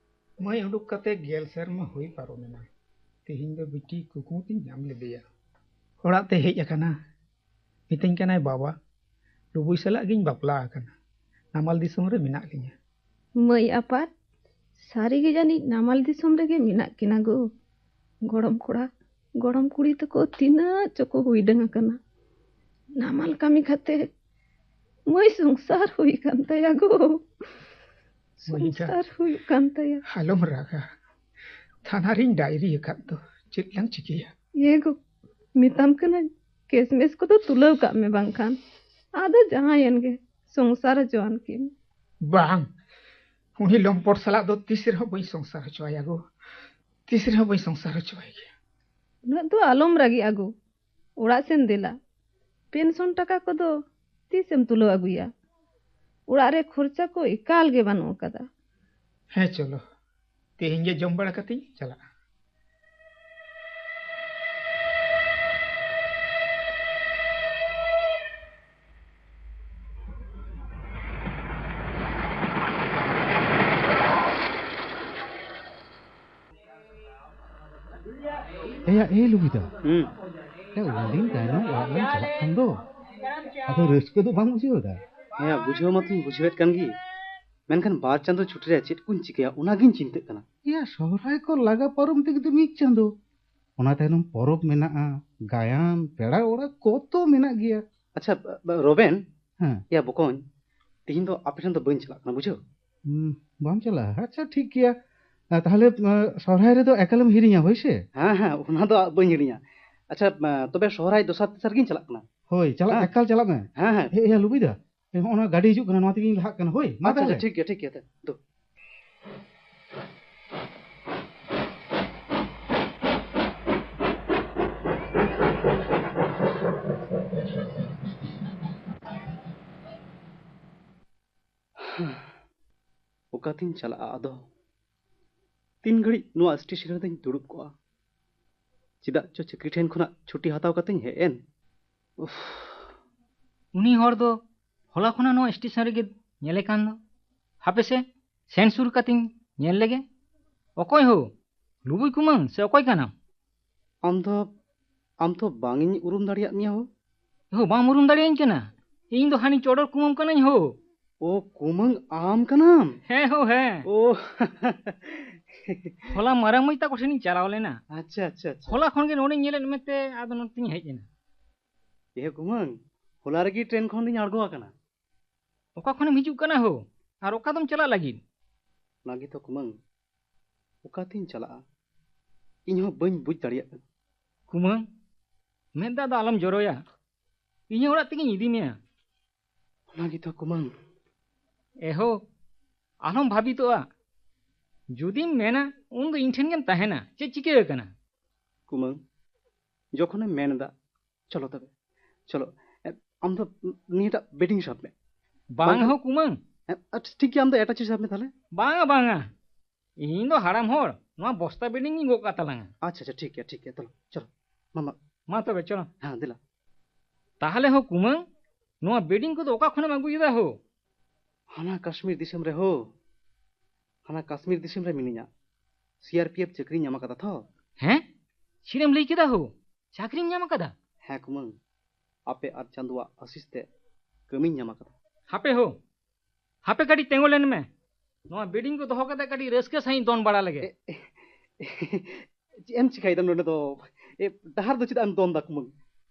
ᱢᱟᱹᱭ ᱩᱰᱩᱠ ᱠᱟᱛᱮ ᱜᱮᱞ ᱥᱮᱨᱢᱟ ᱦᱩᱭ ᱯᱟᱨᱚᱢᱮᱱᱟ᱾ ᱛᱮᱦᱮᱧ ᱫᱚ ᱵᱤᱴᱤ ᱠᱩᱠᱢᱩ ᱛᱤᱧ ᱧᱟᱢ ᱞᱮᱫᱮᱭᱟ᱾ ᱚᱲᱟᱜ ᱛᱮ ᱦᱮᱡ ᱟᱠᱟᱱᱟ᱾ ᱢᱤᱛᱟᱹᱧ ᱠᱟᱱᱟᱭ, "ᱵᱟᱵᱟ, ᱞᱩᱵᱩᱭ ᱥᱟᱞᱟᱜ ᱜᱤᱧ ᱵᱟᱯᱞᱟ ᱟᱠᱟᱱᱟ᱾ ᱱᱟᱢᱟᱞ ᱫᱤᱥᱚᱢ ᱨᱮ ᱢᱮᱱᱟᱜ ᱞᱤᱧᱟ᱾" ᱢᱟᱹᱭ ᱟᱯᱟᱛ, ᱥᱟᱹᱨᱤ ᱜᱮ ᱡᱟᱹᱱᱤᱡ ᱱᱟᱢᱟᱞ ᱫᱤᱥᱚᱢ ᱨᱮᱜᱮ ᱢᱮᱱᱟᱜ ᱠᱤᱱᱟ ᱜᱳ᱾ ᱜᱚᱲᱚᱢ ᱠᱚᱲᱟ, ᱜᱚᱲᱚᱢ ᱠᱩᱲᱤ ᱛᱟᱠᱚ ᱛᱤᱱᱟᱹᱜ ᱪᱚᱠᱚ ᱦᱩᱭᱰᱟᱹᱝ ᱟᱠᱟᱱᱟ᱾ ᱱᱟᱢᱟᱞ ᱠᱟᱹᱢᱤ ᱠᱟᱛᱮ ᱢᱟᱹᱭ ᱥᱚᱝᱥᱟᱨ ᱦᱩᱭ ᱠᱟᱱ ᱛᱟᱭᱟ ᱜᱳ᱾ ᱢᱟᱹᱭ ᱮᱸᱜᱟᱛ, ᱥᱚᱝᱥᱟᱨ ᱦᱩᱭᱩᱜ ᱠᱟᱱ ᱛᱟᱭᱟ᱾ ᱟᱞᱚᱢ ᱨᱟᱜᱟ᱾ ᱛᱷᱟᱱᱟ ᱨᱤᱧ ᱰᱟᱭᱨᱤ ᱟᱠᱟᱫ ᱫᱚ, ᱪᱮᱫ ᱞᱟᱝ ᱪᱤᱠᱟᱹᱭᱟ? ᱤᱭᱟᱹ ᱜᱳ, ᱢᱮᱛᱟᱢ ᱠᱟᱹᱱᱟᱹᱧ, ᱠᱮᱥᱢᱮᱥ ᱠᱚᱫᱚ ᱛᱩᱞᱟᱹᱣ ᱠᱟᱜ ᱢᱮ, ᱵᱟᱝᱠᱷᱟᱱ ᱟᱫᱚ ᱡᱟᱦᱟᱸᱭᱮᱱ ᱜᱮ, ᱥᱚᱝᱥᱟᱨ ᱦᱚᱪᱚᱣᱟᱱ ᱠᱤᱱ᱾ ᱵᱟᱝ, ᱩᱱᱤ ᱞᱚᱢᱯᱚᱴ ᱥᱟᱞᱟᱜ ᱫᱚ ᱛᱤᱥ ᱨᱮᱦᱚᱸ ᱵᱟᱹᱧ ᱥᱚᱝᱥᱟᱨ ᱦᱚᱪᱚᱣᱟᱭᱟ ᱜᱳ᱾ ᱛᱤᱥ ᱨᱮᱦᱚᱸ ᱵᱟᱹᱧ ᱥᱚᱝᱥᱟᱨ ᱦᱚᱪᱚᱣᱟᱭ ᱜᱮᱭᱟ᱾ ᱩᱱᱟᱹᱜ ᱫᱚ ᱟᱞᱚᱢ ᱨᱟᱹᱜᱤᱜᱼᱟ ᱜᱳ᱾ ᱚᱲᱟᱜ ᱥᱮᱱ ᱫᱮᱞᱟ᱾ ᱯᱮᱱᱥᱚᱱ ᱴᱟᱠᱟ ᱠᱚᱫᱚ ᱛᱤᱥᱮᱢ ᱛᱩᱞᱟᱹᱣ ᱟᱹᱜᱩᱭᱟ? ᱚᱲᱟᱜ ᱨᱮ ᱠᱷᱚᱨᱪᱟ ᱠᱚ ᱮᱠᱟᱞ ᱜᱮ ᱵᱟᱹᱱᱩᱜ ᱟᱠᱟᱫᱟ᱾ ᱦᱮᱸ, ᱪᱚᱞᱚ, ᱛᱮᱦᱮᱧ ᱜᱮ ᱡᱚᱢ ᱵᱟᱲᱟ ᱠᱟᱛᱮᱧ ᱪᱟᱞᱟᱜᱼᱟ᱾ ᱮᱭᱟ, ᱮ ᱞᱩᱵᱤᱫᱟ᱾ ᱦᱩᱸ᱾ ᱮ, ᱩᱱᱫᱤᱱ ᱛᱟᱭᱱᱚᱢ ᱚᱲᱟᱜ ᱞᱟᱝ ᱪᱟᱞᱟᱜ ᱠᱟᱱ ᱫᱚ, ᱟᱫᱚ ᱨᱟᱹᱥᱠᱟᱹ ᱫᱚ ᱵᱟᱢ ᱵᱩᱡᱷᱟᱹᱣ ᱮᱫᱟ? ᱦᱮᱸ, ᱵᱩᱡᱷᱟᱹᱣ ᱢᱟᱛᱚᱧ ᱵᱩᱡᱷᱟᱹᱣᱮᱫ ᱠᱟᱱ ᱜᱮ, ᱢᱮᱱᱠᱷᱟᱱ ᱵᱟᱨ ᱪᱟᱸᱫᱚ ᱪᱷᱩᱴᱤ ᱨᱮ ᱪᱮᱫ ᱠᱚᱧ ᱪᱤᱠᱟᱹᱭᱟ, ᱚᱱᱟᱜᱤᱧ ᱪᱤᱱᱛᱟᱹᱜ ᱠᱟᱱᱟ᱾ ᱮᱭᱟ, ᱥᱚᱦᱨᱟᱭ ᱠᱚ ᱞᱟᱜᱟ ᱯᱟᱨᱚᱢ ᱛᱮᱜᱮ ᱛᱚ ᱢᱤᱫ ᱪᱟᱸᱫᱚ᱾ ᱚᱱᱟ ᱛᱟᱭᱱᱚᱢ ᱯᱚᱨᱚᱵᱽ ᱢᱮᱱᱟᱜᱼᱟ, ᱜᱟᱭᱟᱱ, ᱯᱮᱲᱟ ᱚᱲᱟᱜ ᱠᱚᱛᱚ ᱢᱮᱱᱟᱜ ᱜᱮᱭᱟ᱾ ᱟᱪᱪᱷᱟ, ᱵᱟ-, ᱵᱟ-, ᱨᱚᱵᱮᱱ᱾ ᱦᱮᱸ᱾ ᱭᱟ ᱵᱚᱠᱚᱧ, ᱛᱤᱦᱤᱧ ᱫᱚ ᱟᱯᱮ ᱴᱷᱮᱱ ᱫᱚ ᱵᱟᱹᱧ ᱪᱟᱞᱟᱜ ᱠᱟᱱᱟ, ᱵᱩᱡᱷᱟᱹᱣ? ᱦᱩᱸ, ᱵᱟᱢ ᱪᱟᱞᱟᱜᱼᱟ? ᱟᱪᱪᱷᱟ, ᱴᱷᱤᱠ ᱜᱮᱭᱟ᱾ ᱟ, ᱛᱟᱦᱞᱮ, ᱟ, ᱥᱚᱦᱨᱟᱭ ᱨᱮᱫᱚ ᱮᱠᱟᱞᱮᱢ ᱦᱤᱲᱤᱧᱟ, ᱦᱳᱭ ᱥᱮ? ᱦᱮᱸ, ᱦᱮᱸ, ᱚᱱᱟ ᱫᱚ ᱵᱟᱹᱧ ᱦᱤᱲᱤᱧᱟ᱾ ᱟᱪᱪᱷᱟ, ᱟ, ᱛᱚᱵᱮ ᱥᱚᱦᱨᱟᱭ ᱫᱚᱥᱟᱨ ᱛᱮᱥᱟᱨ ᱜᱤᱧ ᱪᱟᱞᱟᱜ ᱠᱟᱱᱟ᱾ ᱦᱳᱭ, ᱪᱟᱞᱟᱜ, ᱦᱮᱸ᱾ ᱮᱠᱟᱞ ᱪᱟᱞᱟᱜ ᱢᱮ᱾ ᱦᱮᱸ, ᱦᱮᱸ᱾ ᱮ, ᱮᱭᱟ ᱞᱩᱵᱤᱫᱟ, ᱮ, ᱦᱚᱸᱜᱼᱚ ᱱᱚᱣᱟ ᱜᱟᱹᱰᱤ ᱦᱤᱡᱩᱜ ᱠᱟᱱᱟ, ᱱᱚᱣᱟ ᱛᱮᱜᱤᱧ ᱞᱟᱦᱟᱜ ᱠᱟᱱᱟ, ᱦᱳᱭ? ᱢᱟ ᱟᱪᱪᱷᱟ, ᱛᱟᱦᱞᱮ᱾ ᱟᱪᱪᱷᱟ, ᱴᱷᱤᱠ ᱜᱮᱭᱟ, ᱴᱷᱤᱠ ᱜᱮᱭᱟ, ᱫᱩ᱾ ᱚᱠᱟᱛᱤᱧ ᱪᱟᱞᱟᱜᱼᱟ ᱟᱫᱚ? ᱛᱤᱱ ᱜᱷᱟᱹᱲᱤᱡ ᱱᱚᱣᱟ ᱥᱴᱮᱥᱚᱱ ᱨᱮᱫᱚᱧ ᱫᱩᱲᱩᱵ ᱠᱚᱜᱼᱟ? ᱪᱮᱫᱟᱜ ᱪᱚ ᱪᱟᱹᱠᱨᱤ ᱴᱷᱮᱱ ᱠᱷᱚᱱᱟᱜ ᱪᱷᱩᱴᱤ ᱦᱟᱛᱟᱣ ᱠᱟᱛᱮᱧ ᱦᱮᱡ ᱮᱱ᱾ ᱩᱯᱷ᱾ ᱩᱱᱤ ᱦᱚᱲ ᱫᱚ ᱦᱚᱞᱟ ᱠᱷᱚᱱᱟᱜ ᱱᱚᱣᱟ ᱥᱴᱮᱥᱚᱱ ᱨᱮᱜᱮ ᱧᱮᱞᱮ ᱠᱟᱱ ᱫᱚ᱾ ᱦᱟᱯᱮ ᱥᱮ, ᱥᱮᱱ ᱥᱩᱨ ᱠᱟᱛᱮᱧ ᱧᱮᱞ ᱞᱮᱜᱮ᱾ ᱚᱠᱚᱭ ᱦᱳ? ᱞᱩᱵᱩᱭ ᱠᱩᱢᱟᱹᱝ ᱥᱮ ᱚᱠᱚᱭ ᱠᱟᱱᱟᱢ? ᱟᱢ ᱫᱚ, ᱟᱢ ᱫᱚ ᱵᱟᱝ ᱤᱧ ᱩᱨᱩᱢ ᱫᱟᱲᱮᱭᱟᱜ ᱢᱮᱭᱟ ᱦᱳ᱾ ᱦᱳ, ᱵᱟᱢ ᱩᱨᱩᱢ ᱫᱟᱲᱮᱭᱟᱹᱧ ᱠᱟᱱᱟ? ᱤᱧ ᱫᱚ ᱦᱟᱹᱱᱤ ᱪᱚᱰᱚᱨ ᱠᱩᱢᱟᱹᱝ ᱠᱟᱹᱱᱟᱹᱧ ᱦᱳ᱾ ᱳ, ᱠᱩᱢᱟᱹᱝ ᱟᱢ ᱠᱟᱱᱟᱢ? ᱦᱮᱸ ᱦᱳ, ᱦᱮᱸ᱾ ᱳ᱾ ᱦᱚᱞᱟ ᱢᱟᱨᱟᱝ ᱢᱟᱹᱭ ᱛᱟᱠᱚ ᱴᱷᱮᱱᱤᱧ ᱪᱟᱞᱟᱣ ᱞᱮᱱᱟ᱾ ᱟᱪᱪᱷᱟ, ᱟᱪᱪᱷᱟ, ᱟᱪᱪᱷᱟ᱾ ᱦᱚᱞᱟ ᱠᱷᱚᱱ ᱜᱮ ᱱᱚᱰᱮᱧ ᱧᱮᱞᱮᱫ ᱢᱮᱛᱮ ᱟᱫᱚ ᱱᱚᱛᱮᱧ ᱦᱮᱡ ᱮᱱᱟ᱾ ᱮ ᱠᱩᱢᱟᱹᱝ, ᱦᱚᱞᱟ ᱨᱮᱜᱮ ᱴᱨᱮᱱ ᱠᱷᱚᱱ ᱫᱚᱧ ᱟᱬᱜᱚ ᱟᱠᱟᱱᱟ᱾ ᱚᱠᱟ ᱠᱷᱚᱱᱮᱢ ᱦᱤᱡᱩᱜ ᱠᱟᱱᱟ ᱦᱳ? ᱟᱨ ᱚᱠᱟ ᱫᱚᱢ ᱪᱟᱞᱟᱜ ᱞᱟᱹᱜᱤᱫ? ᱚᱱᱟ ᱜᱮᱛᱚ ᱠᱩᱢᱟᱹᱝ, ᱚᱠᱟᱛᱤᱧ ᱪᱟᱞᱟᱜᱼᱟ? ᱤᱧ ᱦᱚᱸ ᱵᱟᱹᱧ ᱵᱩᱡᱽ ᱫᱟᱲᱮᱭᱟᱜ ᱠᱟᱱᱟ᱾ ᱠᱩᱢᱟᱹᱝ, ᱢᱮᱫ ᱫᱟᱜ ᱫᱚ ᱟᱞᱚᱢ ᱡᱚᱨᱚᱭᱟ᱾ ᱤᱧᱟᱹᱜ ᱚᱲᱟᱜ ᱛᱮᱜᱤᱧ ᱤᱫᱤ ᱢᱮᱭᱟ᱾ ᱚᱱᱟ ᱜᱮᱛᱚ ᱠᱩᱢᱟᱹᱝ᱾ ᱮᱦᱳ, ᱟᱞᱚᱢ ᱵᱷᱟᱵᱤᱛᱚᱜᱼᱟ᱾ ᱡᱩᱫᱤᱢ ᱢᱮᱱᱟ, ᱩᱱ ᱫᱚ ᱤᱧ ᱴᱷᱮᱱ ᱜᱮᱢ ᱛᱟᱦᱮᱱᱟ᱾ ᱪᱮᱫ ᱪᱤᱠᱟᱹ ᱟᱠᱟᱱᱟ? ᱠᱩᱢᱟᱹᱝ, ᱡᱚᱠᱷᱚᱱᱮᱢ ᱢᱮᱱ ᱮᱫᱟ, ᱪᱚᱞᱚ ᱛᱚᱵᱮ, ᱪᱚᱞᱚ᱾ ᱮ, ᱟᱢ ᱫᱚ ᱱᱤᱭᱟᱹᱴᱟᱜ ᱵᱮᱰᱤᱝ ᱥᱟᱵ ᱢᱮ᱾ ᱵᱟᱝ ᱵᱟᱝ ᱦᱚᱸ ᱠᱩᱢᱟᱹᱝ᱾ ᱮ, ᱟᱪᱪᱷᱟ, ᱴᱷᱤᱠ ᱜᱮᱭᱟ, ᱟᱢ ᱫᱚ ᱮᱴᱟᱜ ᱪᱤᱡᱽ ᱥᱟᱵ ᱢᱮ ᱛᱟᱦᱞᱮ᱾ ᱵᱟᱝᱟ, ᱵᱟᱝᱟ, ᱤᱧ ᱫᱚ ᱦᱟᱲᱟᱢ ᱦᱚᱲ, ᱱᱚᱣᱟ ᱵᱚᱥᱛᱟ ᱵᱮᱰᱤᱝ ᱤᱧ ᱜᱚᱜ ᱠᱟᱜ ᱛᱟᱞᱟᱝᱟ᱾ ᱟᱪᱪᱷᱟ, ᱟᱪᱪᱷᱟ, ᱴᱷᱤᱠ ᱜᱮᱭᱟ, ᱴᱷᱤᱠ ᱜᱮᱭᱟ, ᱪᱚᱞᱚ, ᱪᱚᱞᱚ, ᱢᱟᱢᱟ᱾ ᱢᱟ ᱛᱚᱵᱮ, ᱪᱚᱞᱚ᱾ ᱦᱮᱸ, ᱫᱮᱞᱟ᱾ ᱛᱟᱦᱞᱮ ᱦᱳ ᱠᱩᱢᱟᱹᱝ, ᱱᱚᱣᱟ ᱵᱮᱰᱤᱝ ᱠᱚᱫᱚ ᱚᱠᱟ ᱠᱷᱚᱱᱮᱢ ᱟᱹᱜᱩᱭᱮᱫᱟ ᱦᱳ? ᱦᱟᱱᱟ ᱠᱟᱥᱢᱤᱨ ᱫᱤᱥᱚᱢ ᱨᱮ ᱦᱳ, ᱦᱟᱱᱟ ᱠᱟᱥᱢᱤᱨ ᱫᱤᱥᱚᱢ ᱨᱮ ᱢᱤᱱᱟᱹᱧᱟ᱾ ᱥᱤ ᱟᱨ ᱯᱤ ᱮᱯᱷ ᱪᱟᱹᱠᱨᱤᱧ ᱧᱟᱢ ᱟᱠᱟᱫᱟ ᱛᱷᱚ᱾ ᱦᱮᱸ? ᱪᱮᱫ ᱮᱢ ᱞᱟᱹᱭ ᱠᱮᱫᱟ ᱦᱳ? ᱪᱟᱹᱠᱨᱤᱢ ᱧᱟᱢ ᱟᱠᱟᱫᱟ? ᱦᱮᱸ ᱠᱩᱢᱟᱹᱝ, ᱟᱯᱮ ᱟᱨ ᱪᱟᱸᱫᱩᱣᱟᱜ ᱟᱥᱤᱥ ᱛᱮ ᱠᱟᱹᱢᱤᱧ ᱧᱟᱢ ᱟᱠᱟᱫᱟ᱾ ᱦᱟᱯᱮ ᱦᱳ, ᱦᱟᱯᱮ ᱠᱟᱹᱴᱤᱡ ᱛᱤᱸᱜᱩ ᱞᱮᱱ ᱢᱮ᱾ ᱱᱚᱣᱟ ᱵᱮᱰᱤᱝ ᱠᱚ ᱫᱚᱦᱚ ᱠᱟᱛᱮ ᱠᱟᱹᱴᱤᱡ ᱨᱟᱹᱥᱠᱟᱹ ᱥᱟᱺᱦᱤᱡ ᱫᱚᱱ ᱵᱟᱲᱟ ᱞᱮᱜᱮ᱾ ᱮ, ᱮ, ᱪᱮᱫ ᱮᱢ ᱪᱤᱠᱟᱹᱭᱮᱫᱟ ᱱᱚᱰᱮ ᱫᱚ? ᱮ, ᱰᱟᱦᱟᱨ ᱫᱚ ᱪᱮᱫᱟᱜ ᱮᱢ ᱫᱚᱱ ᱫᱟ ᱠᱩᱢᱟᱹᱝ?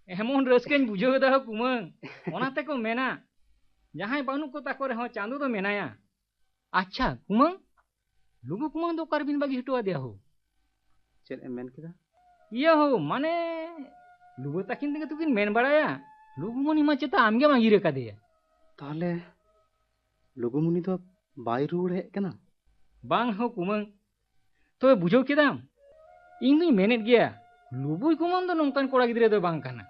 ᱮᱢᱚᱱ ᱨᱟᱹᱥᱠᱟᱹᱧ ᱵᱩᱡᱷᱟᱹᱣ ᱮᱫᱟ ᱦᱳ ᱠᱩᱢᱟᱹᱝ᱾ ᱚᱱᱟ ᱛᱮᱠᱚ ᱢᱮᱱᱟ, ᱡᱟᱦᱟᱸᱭ ᱵᱟᱹᱱᱩᱜ ᱠᱚ ᱛᱟᱠᱚ ᱨᱮᱦᱚᱸ ᱪᱟᱸᱫᱚ ᱫᱚ ᱢᱮᱱᱟᱭᱟ᱾ ᱟᱪᱪᱷᱟ ᱠᱩᱢᱟᱹᱝ, ᱞᱩᱜᱩ ᱠᱩᱢᱟᱹᱝ ᱫᱚ ᱚᱠᱟ ᱨᱮᱵᱤᱱ ᱵᱟᱹᱜᱤ ᱦᱚᱴᱚ ᱟᱫᱮᱭᱟ ᱦᱳ? ᱪᱮᱫ ᱮᱢ ᱢᱮᱱ ᱠᱮᱫᱟ? ᱤᱭᱟᱹ ᱦᱳ, ᱢᱟᱱᱮ ᱞᱩᱜᱩ ᱛᱟᱹᱠᱤᱱ ᱛᱮᱜᱮ ᱛᱚᱠᱤᱱ ᱢᱮᱱ ᱵᱟᱲᱟᱭᱟ, ᱞᱩᱜᱩ ᱢᱩᱱᱤ ᱢᱟ ᱪᱮᱛᱟ ᱟᱢᱜᱮᱢ ᱟᱸᱜᱤᱨ ᱟᱠᱟᱫᱮᱭᱟ᱾ ᱛᱟᱦᱞᱮ ᱞᱩᱜᱩ ᱢᱩᱱᱤ ᱫᱚ ᱵᱟᱭ ᱨᱩᱣᱟᱹᱲ ᱦᱮᱡ ᱠᱟᱱᱟ? ᱵᱟᱝ ᱦᱳ ᱠᱩᱢᱟᱹᱝ, ᱛᱚᱵᱮ ᱵᱩᱡᱷᱟᱹᱣ ᱠᱮᱫᱟᱢ, ᱤᱧ ᱫᱩᱧ ᱢᱮᱱᱮᱫ ᱜᱮᱭᱟ, ᱞᱩᱵᱩᱭ ᱠᱩᱢᱟᱹᱝ ᱫᱚ ᱱᱚᱝᱠᱟᱱ ᱠᱚᱲᱟ ᱜᱤᱫᱽᱨᱟᱹ ᱫᱚ ᱵᱟᱝ ᱠᱟᱱᱟ᱾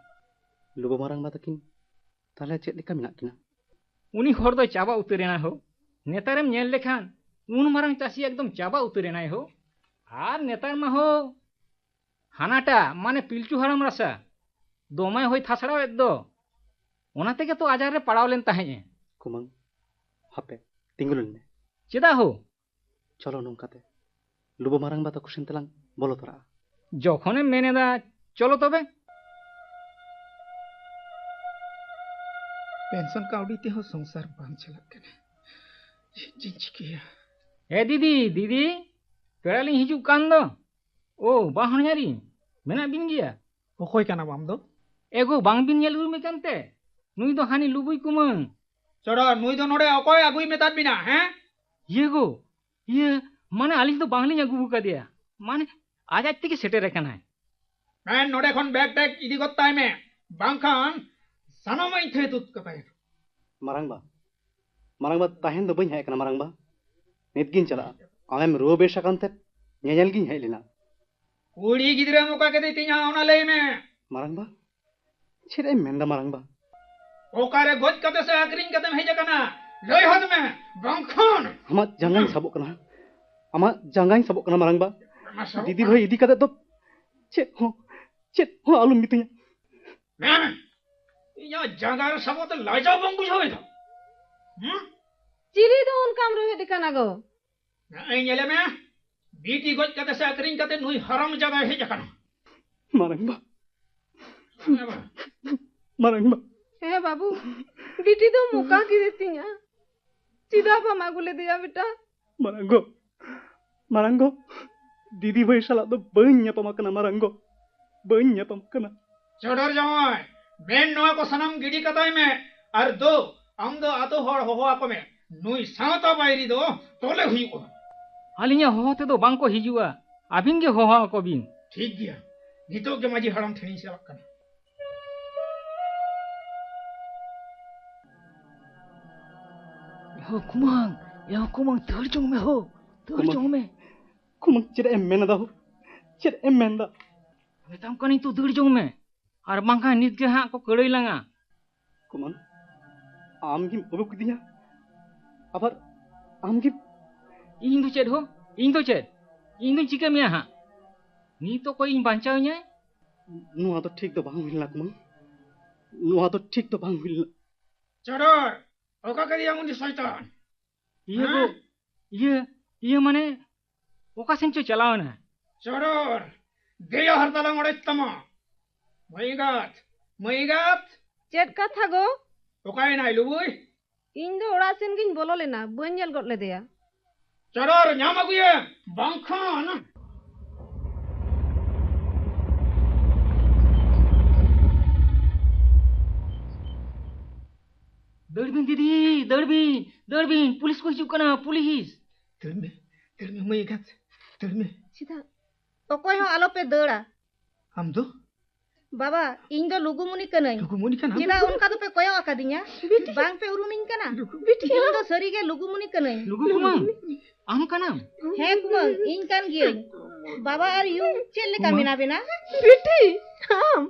ᱞᱩᱵᱩ ᱢᱟᱨᱟᱝᱵᱟ ᱛᱟᱹᱠᱤᱱ ᱛᱟᱦᱞᱮ ᱪᱮᱫ ᱞᱮᱠᱟ ᱢᱮᱱᱟᱜ ᱠᱤᱱᱟ? ᱩᱱᱤ ᱦᱚᱲ ᱫᱚᱭ ᱪᱟᱵᱟ ᱩᱛᱟᱹᱨ ᱮᱱᱟ ᱦᱳ᱾ ᱱᱮᱛᱟᱨᱮᱢ ᱧᱮᱞ ᱞᱮᱠᱷᱟᱱ ᱩᱱ ᱢᱟᱨᱟᱝ ᱪᱟᱹᱥᱤ ᱮᱠᱫᱚᱢ ᱪᱟᱵᱟ ᱩᱛᱟᱹᱨ ᱮᱱᱟᱭ ᱦᱳ᱾ ᱟᱨ ᱱᱮᱛᱟᱨ ᱢᱟ ᱦᱳ, ᱦᱟᱱᱟᱴᱟᱜ ᱢᱟᱱᱮ ᱯᱤᱞᱪᱩ ᱦᱟᱲᱟᱢ ᱨᱟᱥᱟ ᱫᱚᱢᱮ ᱦᱚᱭ ᱛᱷᱟᱥᱲᱟᱣᱮᱫ ᱫᱚ, ᱚᱱᱟ ᱛᱮᱜᱮ ᱛᱚ ᱟᱡᱟᱨ ᱨᱮ ᱯᱟᱲᱟᱣ ᱞᱮᱱ ᱛᱟᱦᱮᱸᱫ ᱮ᱾ ᱠᱩᱢᱟᱹᱝ, ᱦᱟᱯᱮ, ᱛᱤᱸᱜᱩ ᱞᱮᱱ ᱢᱮ᱾ ᱪᱮᱫᱟᱜ ᱦᱳ? ᱪᱚᱞᱚ ᱱᱚᱝᱠᱟᱛᱮ, ᱞᱩᱵᱩ ᱢᱟᱨᱟᱝᱵᱟ ᱛᱟᱠᱚ ᱥᱮᱱ ᱛᱮᱞᱟᱝ ᱵᱚᱞᱚ ᱛᱚᱨᱟᱜᱼᱟ᱾ ᱡᱚᱠᱷᱚᱱᱮᱢ ᱢᱮᱱ ᱮᱫᱟ, ᱪᱚᱞᱚ ᱛᱚᱵᱮ᱾ ᱯᱮᱱᱥᱚᱱ ᱠᱟᱹᱣᱰᱤ ᱛᱮᱦᱚᱸ ᱥᱚᱝᱥᱟᱨ ᱵᱟᱝ ᱪᱟᱞᱟᱜ ᱠᱟᱱᱟ᱾ ᱪᱮᱫ ᱪᱤᱧ ᱪᱤᱠᱟᱹᱭᱟ? ᱮ ᱫᱤᱫᱤ, ᱫᱤᱫᱤ, ᱯᱮᱲᱟ ᱞᱤᱧ ᱦᱤᱡᱩᱜ ᱠᱟᱱ ᱫᱚ᱾ ᱳ, ᱵᱟ ᱦᱚᱧᱦᱟᱨᱤᱧ, ᱢᱮᱱᱟᱜ ᱵᱤᱱ ᱜᱮᱭᱟ? ᱚᱠᱚᱭ ᱠᱟᱱᱟᱢ ᱟᱢ ᱫᱚ? ᱮᱜᱳ, ᱵᱟᱝ ᱵᱤᱱ ᱧᱮᱞ ᱩᱨᱩᱢᱮ ᱠᱟᱱᱛᱮ? ᱱᱩᱭ ᱫᱚ ᱦᱟᱹᱱᱤ ᱞᱩᱵᱩᱭ ᱠᱩᱢᱟᱹᱝ᱾ ᱪᱚᱲᱚ, ᱱᱩᱭ ᱫᱚ ᱱᱚᱰᱮ ᱚᱠᱚᱭ ᱟᱹᱜᱩᱭ ᱢᱮᱛᱟᱫ ᱵᱤᱱᱟ, ᱦᱮᱸ? ᱤᱭᱟᱹ ᱜᱳ, ᱤᱭᱟᱹ, ᱢᱟᱱᱮ ᱟᱹᱞᱤᱧ ᱫᱚ ᱵᱟᱝᱞᱤᱧ ᱟᱹᱜᱩ ᱟᱠᱟᱫᱮᱭᱟ, ᱢᱟᱱᱮ ᱟᱡ ᱟᱡ ᱛᱮᱜᱮ ᱥᱮᱴᱮᱨ ᱟᱠᱟᱱᱟᱭ᱾ ᱢᱮᱱ, ᱱᱚᱰᱮ ᱠᱷᱚᱱ ᱵᱮᱜᱽ ᱴᱮᱜᱽ ᱤᱫᱤ ᱜᱚᱫ ᱛᱟᱭ ᱢᱮ, ᱵᱟᱝᱠᱷᱟᱱ ᱥᱟᱱᱟᱢᱟᱜ ᱤᱧ ᱛᱷᱟᱹᱭ ᱛᱩᱫ ᱠᱟᱛᱟᱭᱟ᱾ ᱢᱟᱨᱟᱝᱵᱟ, ᱢᱟᱨᱟᱝᱵᱟ, ᱛᱟᱦᱮᱱ ᱫᱚ ᱵᱟᱹᱧ ᱦᱮᱡ ᱟᱠᱟᱱᱟ ᱢᱟᱨᱟᱝᱵᱟ, ᱱᱤᱛ ᱜᱤᱧ ᱪᱟᱞᱟᱜᱼᱟ᱾ ᱟᱢᱮᱢ ᱨᱩᱣᱟᱹ ᱵᱮᱥ ᱟᱠᱟᱱ ᱛᱮ ᱧᱮᱧᱮᱞ ᱜᱤᱧ ᱦᱮᱡ ᱞᱮᱱᱟ᱾ ᱠᱩᱲᱤ ᱜᱤᱫᱽᱨᱟᱹᱢ ᱚᱠᱟ ᱠᱮᱫᱮ ᱛᱤᱧᱟ, ᱚᱱᱟ ᱞᱟᱹᱭ ᱢᱮ᱾ ᱢᱟᱨᱟᱝᱵᱟ, ᱪᱮᱫ ᱮᱢ ᱢᱮᱱᱫᱟ ᱢᱟᱨᱟᱝᱵᱟ? ᱚᱠᱟᱨᱮ ᱜᱚᱡ ᱠᱟᱛᱮ ᱥᱮ ᱟᱹᱠᱷᱨᱤᱧ ᱠᱟᱛᱮᱢ ᱦᱮᱡ ᱟᱠᱟᱱᱟ? ᱞᱟᱹᱭ ᱦᱚᱫ ᱢᱮ, ᱵᱟᱝᱠᱷᱟᱱ ᱟᱢᱟᱜ ᱡᱟᱸᱜᱟᱧ ᱥᱟᱵᱚᱜ ᱠᱟᱱᱟ, ᱟᱢᱟᱜ ᱡᱟᱸᱜᱟᱧ ᱥᱟᱵᱚᱜ ᱠᱟᱱᱟ ᱢᱟᱨᱟᱝᱵᱟ᱾ ᱚᱱᱟ ᱥᱟᱵᱚᱜ ᱫᱤᱫᱤ ᱠᱟᱱᱟ᱾ ᱵᱷᱟᱹᱭ ᱤᱫᱤ ᱠᱟᱛᱮ ᱫᱚ ᱪᱮᱫ ᱦᱚᱸ, ᱪᱮᱫ ᱦᱚᱸ ᱟᱞᱚᱢ ᱢᱤᱛᱟᱹᱧᱟ᱾ ᱢᱮ, ᱤᱧᱟᱜ ᱡᱟᱸᱜᱟ ᱨᱮ ᱥᱟᱵᱚᱜ ᱛᱮ ᱞᱟᱡᱟᱣ ᱵᱟᱢ ᱵᱩᱡᱷᱟᱹᱣ ᱮᱫᱟ? ᱦᱩᱸ? ᱪᱤᱞᱤ ᱫᱚ ᱚᱱᱠᱟᱢ ᱨᱚᱦᱮᱫ ᱠᱟᱱᱟ ᱜᱚ? ᱱᱚᱜᱼᱚᱭ ᱧᱮᱞᱮ ᱢᱮ, ᱵᱤᱴᱤ ᱜᱚᱡ ᱠᱟᱛᱮ ᱥᱮ ᱟᱹᱠᱷᱨᱤᱧ ᱠᱟᱛᱮ ᱱᱩᱭ ᱦᱟᱨᱟᱢ ᱡᱟᱫᱟᱭ ᱦᱮᱡ ᱟᱠᱟᱱᱟ᱾ ᱢᱟᱨᱟᱝᱵᱟ, ᱦᱮᱸ ᱵᱟ᱾ ᱢᱟᱨᱟᱝᱵᱟ᱾ ᱦᱮᱸ ᱵᱟᱹᱵᱩ, ᱵᱤᱴᱤ ᱫᱚ ᱢᱚᱠᱟ ᱠᱮᱫᱮ ᱛᱤᱧᱟ᱾ ᱪᱮᱫᱟᱜ ᱵᱟᱢ ᱟᱹᱜᱩ ᱞᱮᱫᱮᱭᱟ ᱵᱮᱴᱟ? ᱢᱟᱨᱟᱝᱜᱚ, ᱢᱟᱨᱟᱝᱜᱚ, ᱫᱤᱫᱤ ᱵᱷᱟᱹᱭ ᱥᱟᱞᱟᱜ ᱫᱚ ᱵᱟᱹᱧ ᱧᱟᱯᱟᱢ ᱟᱠᱟᱱᱟ ᱢᱟᱨᱟᱝᱜᱚ, ᱵᱟᱹᱧ ᱧᱟᱯᱟᱢ ᱟᱠᱟᱱᱟ᱾ ᱪᱚᱰᱚᱨ ᱡᱟᱶᱟᱭ, ᱢᱮᱱ ᱱᱚᱣᱟ ᱠᱚ ᱥᱟᱱᱟᱢ ᱜᱤᱰᱤ ᱠᱟᱛᱟᱭ ᱢᱮ᱾ ᱟᱨ ᱫᱳ, ᱟᱢ ᱫᱚ ᱟᱛᱳ ᱦᱚᱲ ᱦᱚᱦᱚ ᱟᱠᱚ ᱢᱮ, ᱱᱩᱭ ᱥᱟᱶᱛᱟ ᱵᱟᱹᱭᱨᱤ ᱫᱚ ᱛᱚᱞᱮ ᱦᱩᱭᱩᱜᱼᱟ᱾ ᱟᱹᱞᱤᱧᱟᱜ ᱦᱚᱦᱚ ᱛᱮᱫᱚ ᱵᱟᱝ ᱠᱚ ᱦᱤᱡᱩᱜᱼᱟ, ᱟᱹᱵᱤᱱ ᱜᱮ ᱦᱚᱦᱚ ᱟᱠᱚ ᱵᱤᱱ᱾ ᱴᱷᱤᱠ ᱜᱮᱭᱟ, ᱱᱤᱛᱚᱜ ᱜᱮ ᱢᱟᱹᱡᱷᱤ ᱦᱟᱲᱟᱢ ᱴᱷᱮᱱᱤᱧ ᱪᱟᱞᱟᱜ ᱠᱟᱱᱟ᱾ ᱮ ᱦᱳ ᱠᱩᱢᱟᱹᱝ, ᱮ ᱦᱳ ᱠᱩᱢᱟᱹᱝ, ᱫᱟᱹᱲ ᱡᱚᱝ ᱢᱮ ᱦᱳ, ᱫᱟᱹᱲ ᱠᱩᱢᱟᱹᱝ᱾ ᱡᱚᱝ ᱢᱮ᱾ ᱠᱩᱢᱟᱹᱝ, ᱪᱮᱫ ᱮᱢ ᱢᱮᱱ ᱮᱫᱟ ᱦᱳ? ᱪᱮᱫ ᱮᱢ ᱢᱮᱱ ᱮᱫᱟ? ᱢᱮᱛᱟᱢ ᱠᱟᱹᱱᱟᱹᱧ ᱛᱚ, ᱫᱟᱹᱲ ᱡᱚᱝ ᱢᱮ, ᱟᱨ ᱵᱟᱝᱠᱷᱟᱱ ᱱᱤᱛ ᱜᱮ ᱦᱟᱸᱜ ᱠᱚ ᱠᱟᱹᱲᱟᱹᱭ ᱞᱟᱝᱟ᱾ ᱠᱩᱢᱟᱹᱝ, ᱟᱢ ᱜᱮᱢ ᱟᱹᱜᱩ ᱠᱤᱫᱤᱧᱟ, ᱟᱵᱟᱨ ᱟᱢ ᱜᱮᱢ ᱤᱧ ᱫᱚ ᱪᱮᱫ ᱦᱳ? ᱤᱧ ᱫᱚ ᱪᱮᱫ? ᱤᱧ ᱫᱚᱧ ᱪᱤᱠᱟᱹ ᱢᱮᱭᱟ ᱦᱟᱸᱜ? ᱱᱤᱛ ᱚᱠᱚᱭ ᱤᱧ ᱵᱟᱧᱪᱟᱣᱤᱧᱟᱭ? ᱱᱚᱣᱟ ᱫᱚ ᱴᱷᱤᱠ ᱫᱚ ᱵᱟᱝ ᱦᱩᱭ ᱞᱮᱱᱟ ᱠᱩᱢᱟᱹᱝ, ᱱᱚᱣᱟ ᱫᱚ ᱴᱷᱤᱠ ᱫᱚ ᱵᱟᱝ ᱦᱩᱭ ᱞᱮᱱᱟ᱾ ᱪᱚᱰᱚᱨ, ᱚᱠᱟ ᱠᱮᱫᱮᱭᱟᱢ ᱩᱱᱤ ᱥᱚᱭᱛᱟᱱ? ᱤᱭᱟᱹ ᱜᱚ, ᱦᱮᱸ? ᱤᱭᱟᱹ, ᱤᱭᱟᱹ ᱢᱟᱱᱮ, ᱚᱠᱟ ᱥᱮᱱ ᱪᱚ ᱪᱟᱞᱟᱣ ᱮᱱᱟ᱾ ᱪᱚᱰᱚᱨ, ᱫᱮᱭᱟ ᱦᱟᱨᱛᱟ ᱞᱟᱝ ᱚᱲᱮᱡ ᱛᱟᱢᱟ᱾ ᱢᱟᱹᱭ ᱮᱸᱜᱟᱛ, ᱢᱟᱹᱭ ᱮᱸᱜᱟᱛ᱾ ᱪᱮᱫ ᱠᱟᱛᱷᱟ ᱜᱚ? ᱚᱠᱟᱭᱮᱱᱟᱭ ᱞᱩᱵᱩᱭ? ᱤᱧ ᱫᱚ ᱚᱲᱟᱜ ᱥᱮᱱ ᱜᱤᱧ ᱵᱚᱞᱚ ᱞᱮᱱᱟ, ᱵᱟᱹᱧ ᱧᱮᱞ ᱜᱚᱫ ᱞᱮᱫᱮᱭᱟ᱾ ᱪᱚᱰᱚᱨ, ᱧᱟᱢ ᱟᱹᱜᱩᱭᱮᱢ, ᱵᱟᱝᱠᱷᱟᱱ᱾ ᱫᱟᱹᱲ ᱵᱤᱱ ᱫᱤᱫᱤ, ᱫᱟᱹᱲ ᱵᱤᱱ, ᱫᱟᱹᱲ ᱵᱤᱱ, ᱯᱩᱞᱤᱥ ᱠᱚ ᱦᱤᱡᱩᱜ ᱠᱟᱱᱟ, ᱯᱩᱞᱤᱥ᱾ ᱫᱟᱹᱲ ᱢᱮ, ᱫᱟᱹᱲ ᱢᱮ ᱢᱟᱹᱭ ᱮᱸᱜᱟᱛ, ᱫᱟᱹᱲ ᱢᱮ᱾ ᱪᱮᱫᱟᱜ? ᱚᱠᱚᱭ ᱦᱚᱸ ᱟᱞᱚᱯᱮ ᱫᱟᱹᱲᱟ᱾ ᱟᱢ ᱫᱚ? ᱵᱟᱵᱟ, ᱤᱧ ᱫᱚ ᱞᱩᱜᱩᱢᱩᱱᱤ ᱠᱟᱹᱱᱟᱹᱧ᱾ ᱞᱩᱜᱩᱢᱩᱱᱤ ᱠᱟᱱᱟᱢ? ᱪᱮᱫᱟᱜ ᱚᱱᱠᱟ ᱫᱚᱯᱮ ᱠᱚᱭᱚᱜ ᱟᱠᱟᱫᱤᱧᱟ? ᱵᱤᱴᱤ᱾ ᱵᱟᱝ ᱯᱮ ᱩᱨᱩᱢᱤᱧ ᱠᱟᱱᱟ? ᱞᱩᱜᱩ- ᱵᱤᱴᱤ᱾ ᱤᱧ ᱫᱚ ᱥᱟᱹᱨᱤᱜᱮ ᱞᱩᱜᱩᱢᱩᱱᱤ ᱠᱟᱹᱱᱟᱹᱧ᱾ ᱞᱩᱜᱩ ᱠᱩᱢᱟᱹᱝ, ᱟᱢ ᱠᱟᱱᱟᱢ? ᱦᱮᱸ ᱠᱩᱢᱟᱹᱝ, ᱤᱧ ᱠᱟᱱ ᱜᱤᱭᱟᱹᱧ᱾ ᱵᱟᱵᱟ ᱟᱨ ᱭᱩ, ᱪᱮᱫ ᱞᱮᱠᱟ ᱠᱩᱢᱟᱹᱝ᱾ ᱢᱮᱱᱟᱜ ᱵᱮᱱᱟ? ᱵᱤᱴᱤ, ᱟᱢ,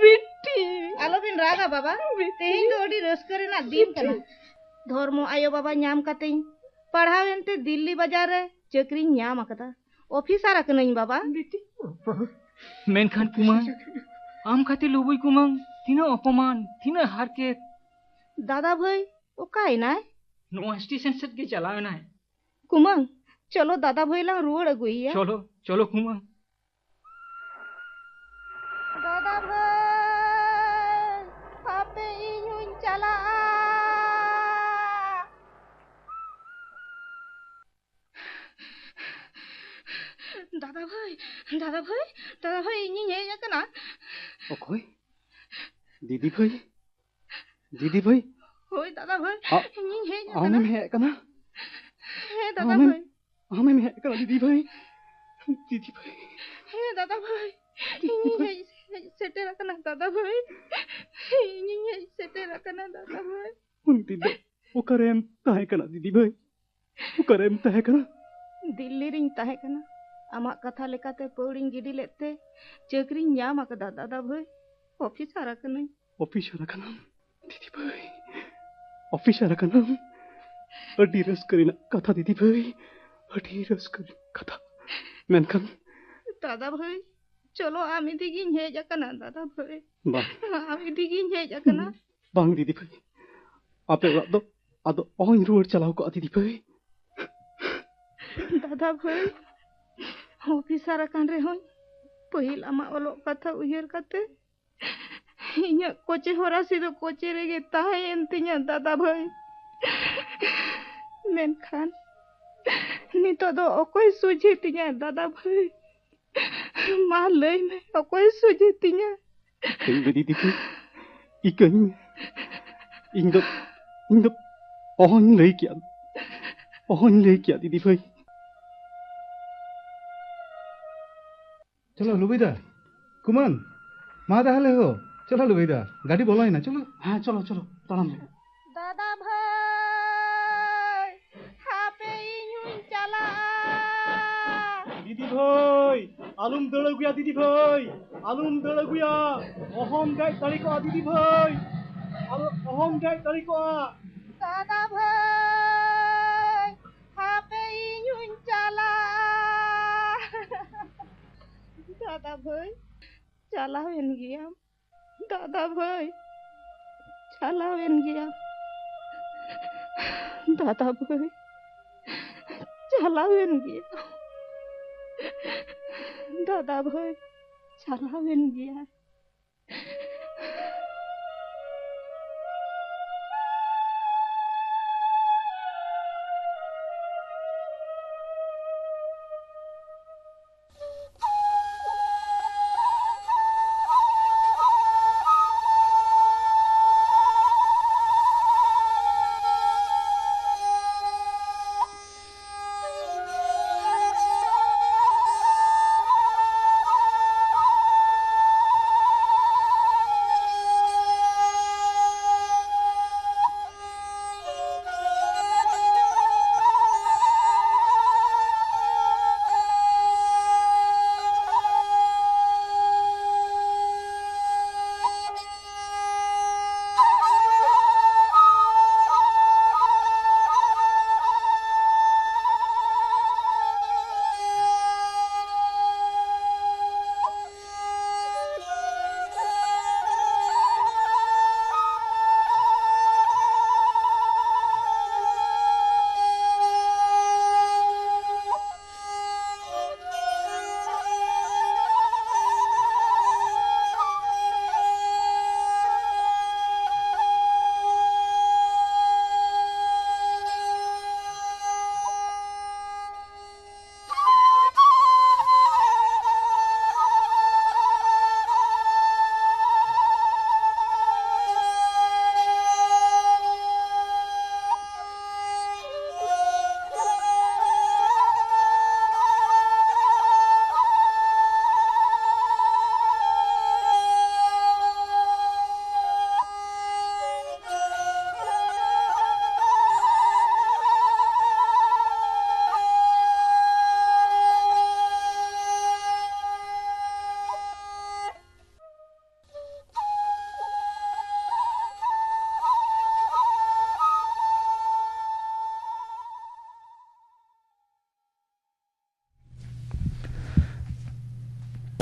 ᱵᱤᱴᱤ᱾ ᱟᱞᱚᱵᱤᱱ ᱨᱟᱜᱟ ᱵᱟᱵᱟ, ᱵᱤᱴᱤ᱾ ᱛᱮᱦᱮᱧ ᱫᱚ ᱟᱹᱰᱤ ᱨᱟᱹᱥᱠᱟᱹ ᱨᱮᱱᱟᱜ ᱫᱤᱱ ᱵᱤᱴᱤ᱾ ᱠᱟᱱᱟ᱾ ᱫᱷᱚᱨᱢᱚ ᱟᱭᱳ ᱵᱟᱵᱟ ᱧᱟᱢ ᱠᱟᱛᱮᱧ ᱯᱟᱲᱦᱟᱣ ᱮᱱᱛᱮ ᱫᱤᱞᱞᱤ ᱵᱟᱡᱟᱨ ᱨᱮ ᱪᱟᱹᱠᱨᱤᱧ ᱧᱟᱢ ᱟᱠᱟᱫᱟ᱾ ᱚᱯᱷᱤᱥᱟᱨ ᱟᱠᱟᱱᱟᱹᱧ ᱵᱟᱵᱟ᱾ ᱵᱤᱴᱤ᱾ ᱢᱮᱱᱠᱷᱟᱱ ᱠᱩᱢᱟᱹᱝ, ᱟᱢ ᱠᱷᱟᱹᱛᱤᱨ ᱞᱩᱵᱩᱭ ᱠᱩᱢᱟᱹᱝ, ᱛᱤᱱᱟᱹᱜ ᱚᱯᱚᱢᱟᱱ, ᱛᱤᱱᱟᱹᱜ ᱦᱟᱨᱠᱮᱛ᱾ ᱫᱟᱫᱟ ᱵᱷᱟᱹᱭ ᱚᱠᱟᱭᱮᱱᱟᱭ? ᱱᱚᱣᱟ ᱥᱴᱮᱥᱚᱱ ᱥᱮᱫ ᱜᱮ ᱪᱟᱞᱟᱣ ᱮᱱᱟᱭ᱾ ᱠᱩᱢᱟᱹᱝ, ᱪᱚᱞᱚ ᱫᱟᱫᱟ ᱵᱷᱟᱹᱭ ᱞᱟᱝ ᱨᱩᱣᱟᱹᱲ ᱟᱹᱜᱩᱭᱮᱭᱟ᱾ ᱪᱚᱞᱚ, ᱪᱚᱞᱚ ᱠᱩᱢᱟᱹᱝ᱾ ᱫᱟᱫᱟ ᱵᱷᱟᱹᱭ, ᱦᱟᱯᱮ ᱤᱧ ᱦᱚᱸᱧ ᱪᱟᱞᱟᱜᱼᱟ᱾ ᱫᱟᱫᱟ ᱵᱷᱟᱹᱭ, ᱫᱟᱫᱟ ᱵᱷᱟᱹᱭ, ᱫᱟᱫᱟ ᱵᱷᱟᱹᱭ, ᱤᱧᱤᱧ ᱦᱮᱡ ᱟᱠᱟᱱᱟ᱾ ᱚᱠᱚᱭ? ᱫᱤᱫᱤ ᱵᱷᱟᱹᱭ? ᱫᱤᱫᱤ ᱵᱷᱟᱹᱭ? ᱦᱳᱭ ᱫᱟᱫᱟ ᱵᱷᱟᱹᱭ, ᱟ-, ᱤᱧᱤᱧ ᱦᱮᱡ ᱟᱠᱟᱱᱟ᱾ ᱟᱢᱮᱢ ᱦᱮᱡ ᱟᱠᱟᱱᱟ? ᱦᱮᱸ ᱫᱟᱫᱟ ᱟᱢᱮᱢ, ᱵᱷᱟᱹᱭ᱾ ᱟᱢᱮᱢ ᱦᱮᱡ ᱟᱠᱟᱱᱟ ᱫᱤᱫᱤ ᱵᱷᱟᱹᱭ? ᱫᱤᱫᱤ ᱵᱷᱟᱹᱭ᱾ ᱦᱮᱸ ᱫᱟᱫᱟ ᱵᱷᱟᱹᱭ, ᱫᱤᱫᱤ ᱤᱧᱤᱧ ᱵᱷᱟᱹᱭ᱾ ᱦᱮᱡ, ᱦᱮᱡ ᱥᱮᱴᱮᱨ ᱟᱠᱟᱱᱟ ᱫᱟᱫᱟ ᱵᱷᱟᱹᱭ, ᱤᱧᱤᱧ ᱦᱮᱡ ᱥᱮᱴᱮᱨ ᱟᱠᱟᱱᱟ ᱫᱟᱫᱟ ᱵᱷᱟᱹᱭ᱾ ᱩᱱᱫᱤᱱ ᱫᱚ ᱚᱠᱟᱨᱮᱢ ᱛᱟᱦᱮᱸ ᱠᱟᱱᱟ ᱫᱤᱫᱤ ᱵᱷᱟᱹᱭ? ᱚᱠᱟᱨᱮᱢ ᱛᱟᱦᱮᱸ ᱠᱟᱱᱟ? ᱫᱤᱞᱞᱤ ᱨᱤᱧ ᱛᱟᱦᱮᱸ ᱠᱟᱱᱟ᱾ ᱟᱢᱟᱜ ᱠᱟᱛᱷᱟ ᱞᱮᱠᱟᱛᱮ ᱯᱟᱹᱣᱲᱤᱧ ᱜᱤᱰᱤ ᱞᱮᱫ ᱛᱮ ᱪᱟᱹᱠᱨᱤᱧ ᱧᱟᱢ ᱟᱠᱟᱫᱟ ᱫᱟᱫᱟ ᱵᱷᱟᱹᱭ᱾ ᱚᱯᱷᱤᱥᱟᱨ ᱟᱠᱟᱱᱟᱹᱧ᱾ ᱚᱯᱷᱤᱥᱟᱨ ᱟᱠᱟᱱᱟᱢ ᱫᱤᱫᱤ ᱵᱷᱟᱹᱭ? ᱚᱯᱷᱤᱥᱟᱨ ᱟᱠᱟᱱᱟᱢ? ᱟᱹᱰᱤ ᱨᱟᱹᱥᱠᱟᱹ ᱨᱮᱱᱟᱜ ᱠᱟᱛᱷᱟ ᱫᱤᱫᱤ ᱵᱷᱟᱹᱭ, ᱟᱹᱰᱤ ᱨᱟᱹᱥᱠᱟᱹ ᱨᱮᱱᱟᱜ ᱠᱟᱛᱷᱟ᱾ ᱢᱮᱱᱠᱷᱟᱱ ᱫᱟᱫᱟ ᱵᱷᱟᱹᱭ, ᱪᱚᱞᱚ ᱟᱢ ᱤᱫᱤ ᱜᱤᱧ ᱦᱮᱡ ᱟᱠᱟᱱᱟ ᱫᱟᱫᱟ ᱵᱷᱟᱹᱭ᱾ ᱵᱟᱝ᱾ ᱟᱢ ᱤᱫᱤ ᱜᱤᱧ ᱦᱮᱡ ᱟᱠᱟᱱᱟ᱾ ᱵᱟᱝ ᱫᱤᱫᱤ ᱵᱷᱟᱹᱭ, ᱟᱯᱮ ᱚᱲᱟᱜ ᱫᱚ ᱟᱫᱚ ᱚᱦᱚᱧ ᱨᱩᱣᱟᱹᱲ ᱪᱟᱞᱟᱣ ᱠᱚᱜᱼᱟ ᱫᱤᱫᱤ ᱵᱷᱟᱹᱭ᱾ ᱫᱟᱫᱟ ᱵᱷᱟᱹᱭ, ᱚᱯᱷᱤᱥᱟᱨ ᱟᱠᱟᱱ ᱨᱮᱦᱚᱸᱧ ᱯᱟᱹᱦᱤᱞ ᱟᱢᱟᱜ ᱚᱞᱚᱜ ᱠᱟᱛᱷᱟ ᱩᱭᱦᱟᱹᱨ ᱠᱟᱛᱮ ᱤᱧᱟᱹᱜ ᱠᱚᱪᱮ ᱦᱚᱨᱟᱥᱤ ᱫᱚ ᱠᱚᱪᱮ ᱨᱮᱜᱮ ᱛᱟᱦᱮᱸᱭᱮᱱ ᱛᱤᱧᱟᱹ ᱫᱟᱫᱟ ᱵᱷᱟᱹᱭ᱾ ᱢᱮᱱᱠᱷᱟᱱ ᱱᱤᱛᱚᱜ ᱫᱚ ᱚᱠᱚᱭ ᱥᱚᱡᱷᱮ ᱛᱤᱧᱟᱹ ᱫᱟᱫᱟ ᱵᱷᱟᱹᱭ? ᱢᱟ ᱞᱟᱹᱭ ᱢᱮ, ᱚᱠᱚᱭ ᱥᱚᱡᱷᱮ ᱛᱤᱧᱟᱹ? ᱤᱠᱟᱹᱧ ᱢᱮ ᱫᱤᱫᱤ ᱵᱷᱟᱹᱭ, ᱤᱠᱟᱹᱧ ᱢᱮ᱾ ᱤᱧ ᱫᱚ, ᱤᱧ ᱫᱚ ᱚᱦᱚᱧ ᱞᱟᱹᱭ ᱠᱮᱭᱟ, ᱚᱦᱚᱧ ᱞᱟᱹᱭ ᱠᱮᱭᱟ ᱫᱤᱫᱤ ᱵᱷᱟᱹᱭ᱾ ᱪᱚᱞᱚ ᱞᱩᱵᱤᱫᱟ, ᱠᱩᱢᱟᱹᱝ, ᱢᱟ ᱛᱟᱦᱞᱮ ᱦᱳ, ᱪᱚᱞᱚ ᱞᱩᱜᱟᱹᱭ ᱫᱟ, ᱜᱟᱹᱰᱤ ᱵᱚᱞᱚᱭᱮᱱᱟ, ᱪᱚᱞᱚ᱾ ᱦᱮᱸ, ᱪᱚᱞᱚ, ᱪᱚᱞᱚ, ᱛᱟᱲᱟᱢ ᱢᱮ᱾ ᱫᱟᱫᱟ ᱵᱷᱟᱹᱭ, ᱦᱟᱯᱮ ᱤᱧ ᱦᱚᱸᱧ ᱪᱟᱞᱟᱜᱼᱟ᱾ ᱫᱤᱫᱤ ᱵᱷᱟᱹᱭ, ᱟᱞᱚᱢ ᱫᱟᱹᱲ ᱟᱹᱜᱩᱭᱟ ᱫᱤᱫᱤ ᱵᱷᱟᱹᱭ, ᱟᱞᱚᱢ ᱫᱟᱹᱲ ᱟᱹᱜᱩᱭᱟ, ᱚᱦᱚᱢ ᱫᱮᱡ ᱫᱟᱲᱮ ᱠᱚᱜᱼᱟ ᱫᱤᱫᱤ ᱵᱷᱟᱹᱭ, ᱟᱞᱚ, ᱚᱦᱚᱢ ᱫᱮᱡ ᱫᱟᱲᱮ ᱠᱚᱜᱼᱟ᱾ ᱫᱟᱫᱟ ᱵᱷᱟᱹᱭ, ᱦᱟᱯᱮ ᱤᱧ ᱦᱚᱸᱧ ᱪᱟᱞᱟᱜᱼᱟ᱾ ᱫᱟᱫᱟ ᱵᱷᱟᱹᱭ, ᱪᱟᱞᱟᱣᱮᱱ ᱜᱮᱭᱟᱢ᱾ ᱫᱟᱫᱟ ᱵᱷᱟᱹᱭ, ᱪᱟᱞᱟᱣᱮᱱ ᱜᱮᱭᱟᱢ᱾ ᱫᱟᱫᱟ ᱵᱷᱟᱹᱭ, ᱪᱟᱞᱟᱣᱮᱱ ᱜᱮᱭᱟᱢ᱾ ᱫᱟᱫᱟ ᱵᱷᱟᱹᱭ, ᱪᱟᱞᱟᱣᱮᱱ ᱜᱮᱭᱟᱭ᱾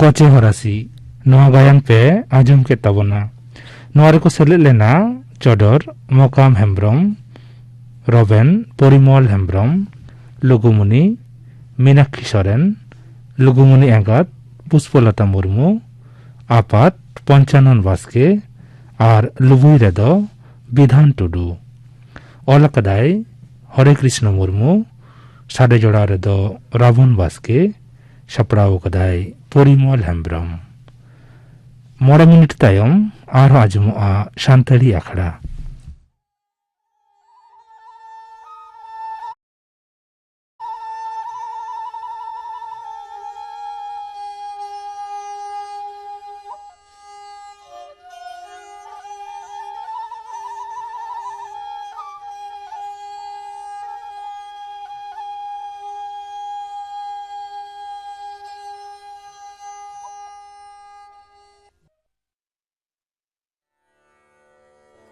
ᱯᱟᱪᱮ ᱦᱚᱨᱟᱥᱤ ᱱᱚᱣᱟ ᱜᱟᱭᱟᱱ ᱯᱮ ᱟᱸᱡᱚᱢ ᱠᱮᱫ ᱛᱟᱵᱚᱱᱟ᱾ ᱱᱚᱣᱟ ᱨᱮᱠᱚ ᱥᱮᱞᱮᱫ ᱞᱮᱱᱟ ᱪᱚᱰᱚᱨ ᱢᱚᱠᱟᱢ ᱦᱮᱢᱵᱽᱨᱚᱢ, ᱨᱚᱵᱮᱱ ᱯᱚᱨᱤᱢᱚᱞ ᱦᱮᱢᱵᱽᱨᱚᱢ, ᱞᱩᱜᱩᱢᱩᱱᱤ ᱢᱤᱱᱟᱠᱠᱷᱤ ᱥᱚᱨᱮᱱ, ᱞᱩᱜᱩᱢᱩᱱᱤ ᱮᱸᱜᱟᱛ ᱯᱩᱥᱯᱚᱞᱚᱛᱟ ᱢᱩᱨᱢᱩ, ᱟᱯᱟᱛ ᱯᱚᱧᱪᱟᱱᱚᱱ ᱵᱟᱥᱠᱮ ᱟᱨ ᱞᱩᱵᱩᱭ ᱨᱮᱫᱚ ᱵᱤᱫᱷᱟᱱ ᱴᱩᱰᱩ᱾ ᱚᱞ ᱟᱠᱟᱫᱟᱭ ᱦᱚᱨᱮ ᱠᱨᱤᱥᱱᱚ ᱢᱩᱨᱢᱩ, ᱥᱟᱰᱮ ᱡᱚᱲᱟᱣ ᱨᱮᱫᱚ ᱨᱟᱵᱚᱱ ᱵᱟᱥᱠᱮ, ᱥᱟᱯᱲᱟᱣ ᱟᱠᱟᱫᱟᱭ ᱯᱚᱨᱤᱢᱚᱞ ᱦᱮᱢᱵᱽᱨᱚᱢ᱾ ᱢᱚᱬᱮ ᱢᱤᱱᱤᱴ ᱛᱟᱭᱚᱢ ᱟᱨᱦᱚᱸ ᱟᱸᱡᱚᱢᱚᱜᱼᱟ ᱥᱟᱱᱛᱟᱲᱤ ᱟᱠᱷᱲᱟ᱾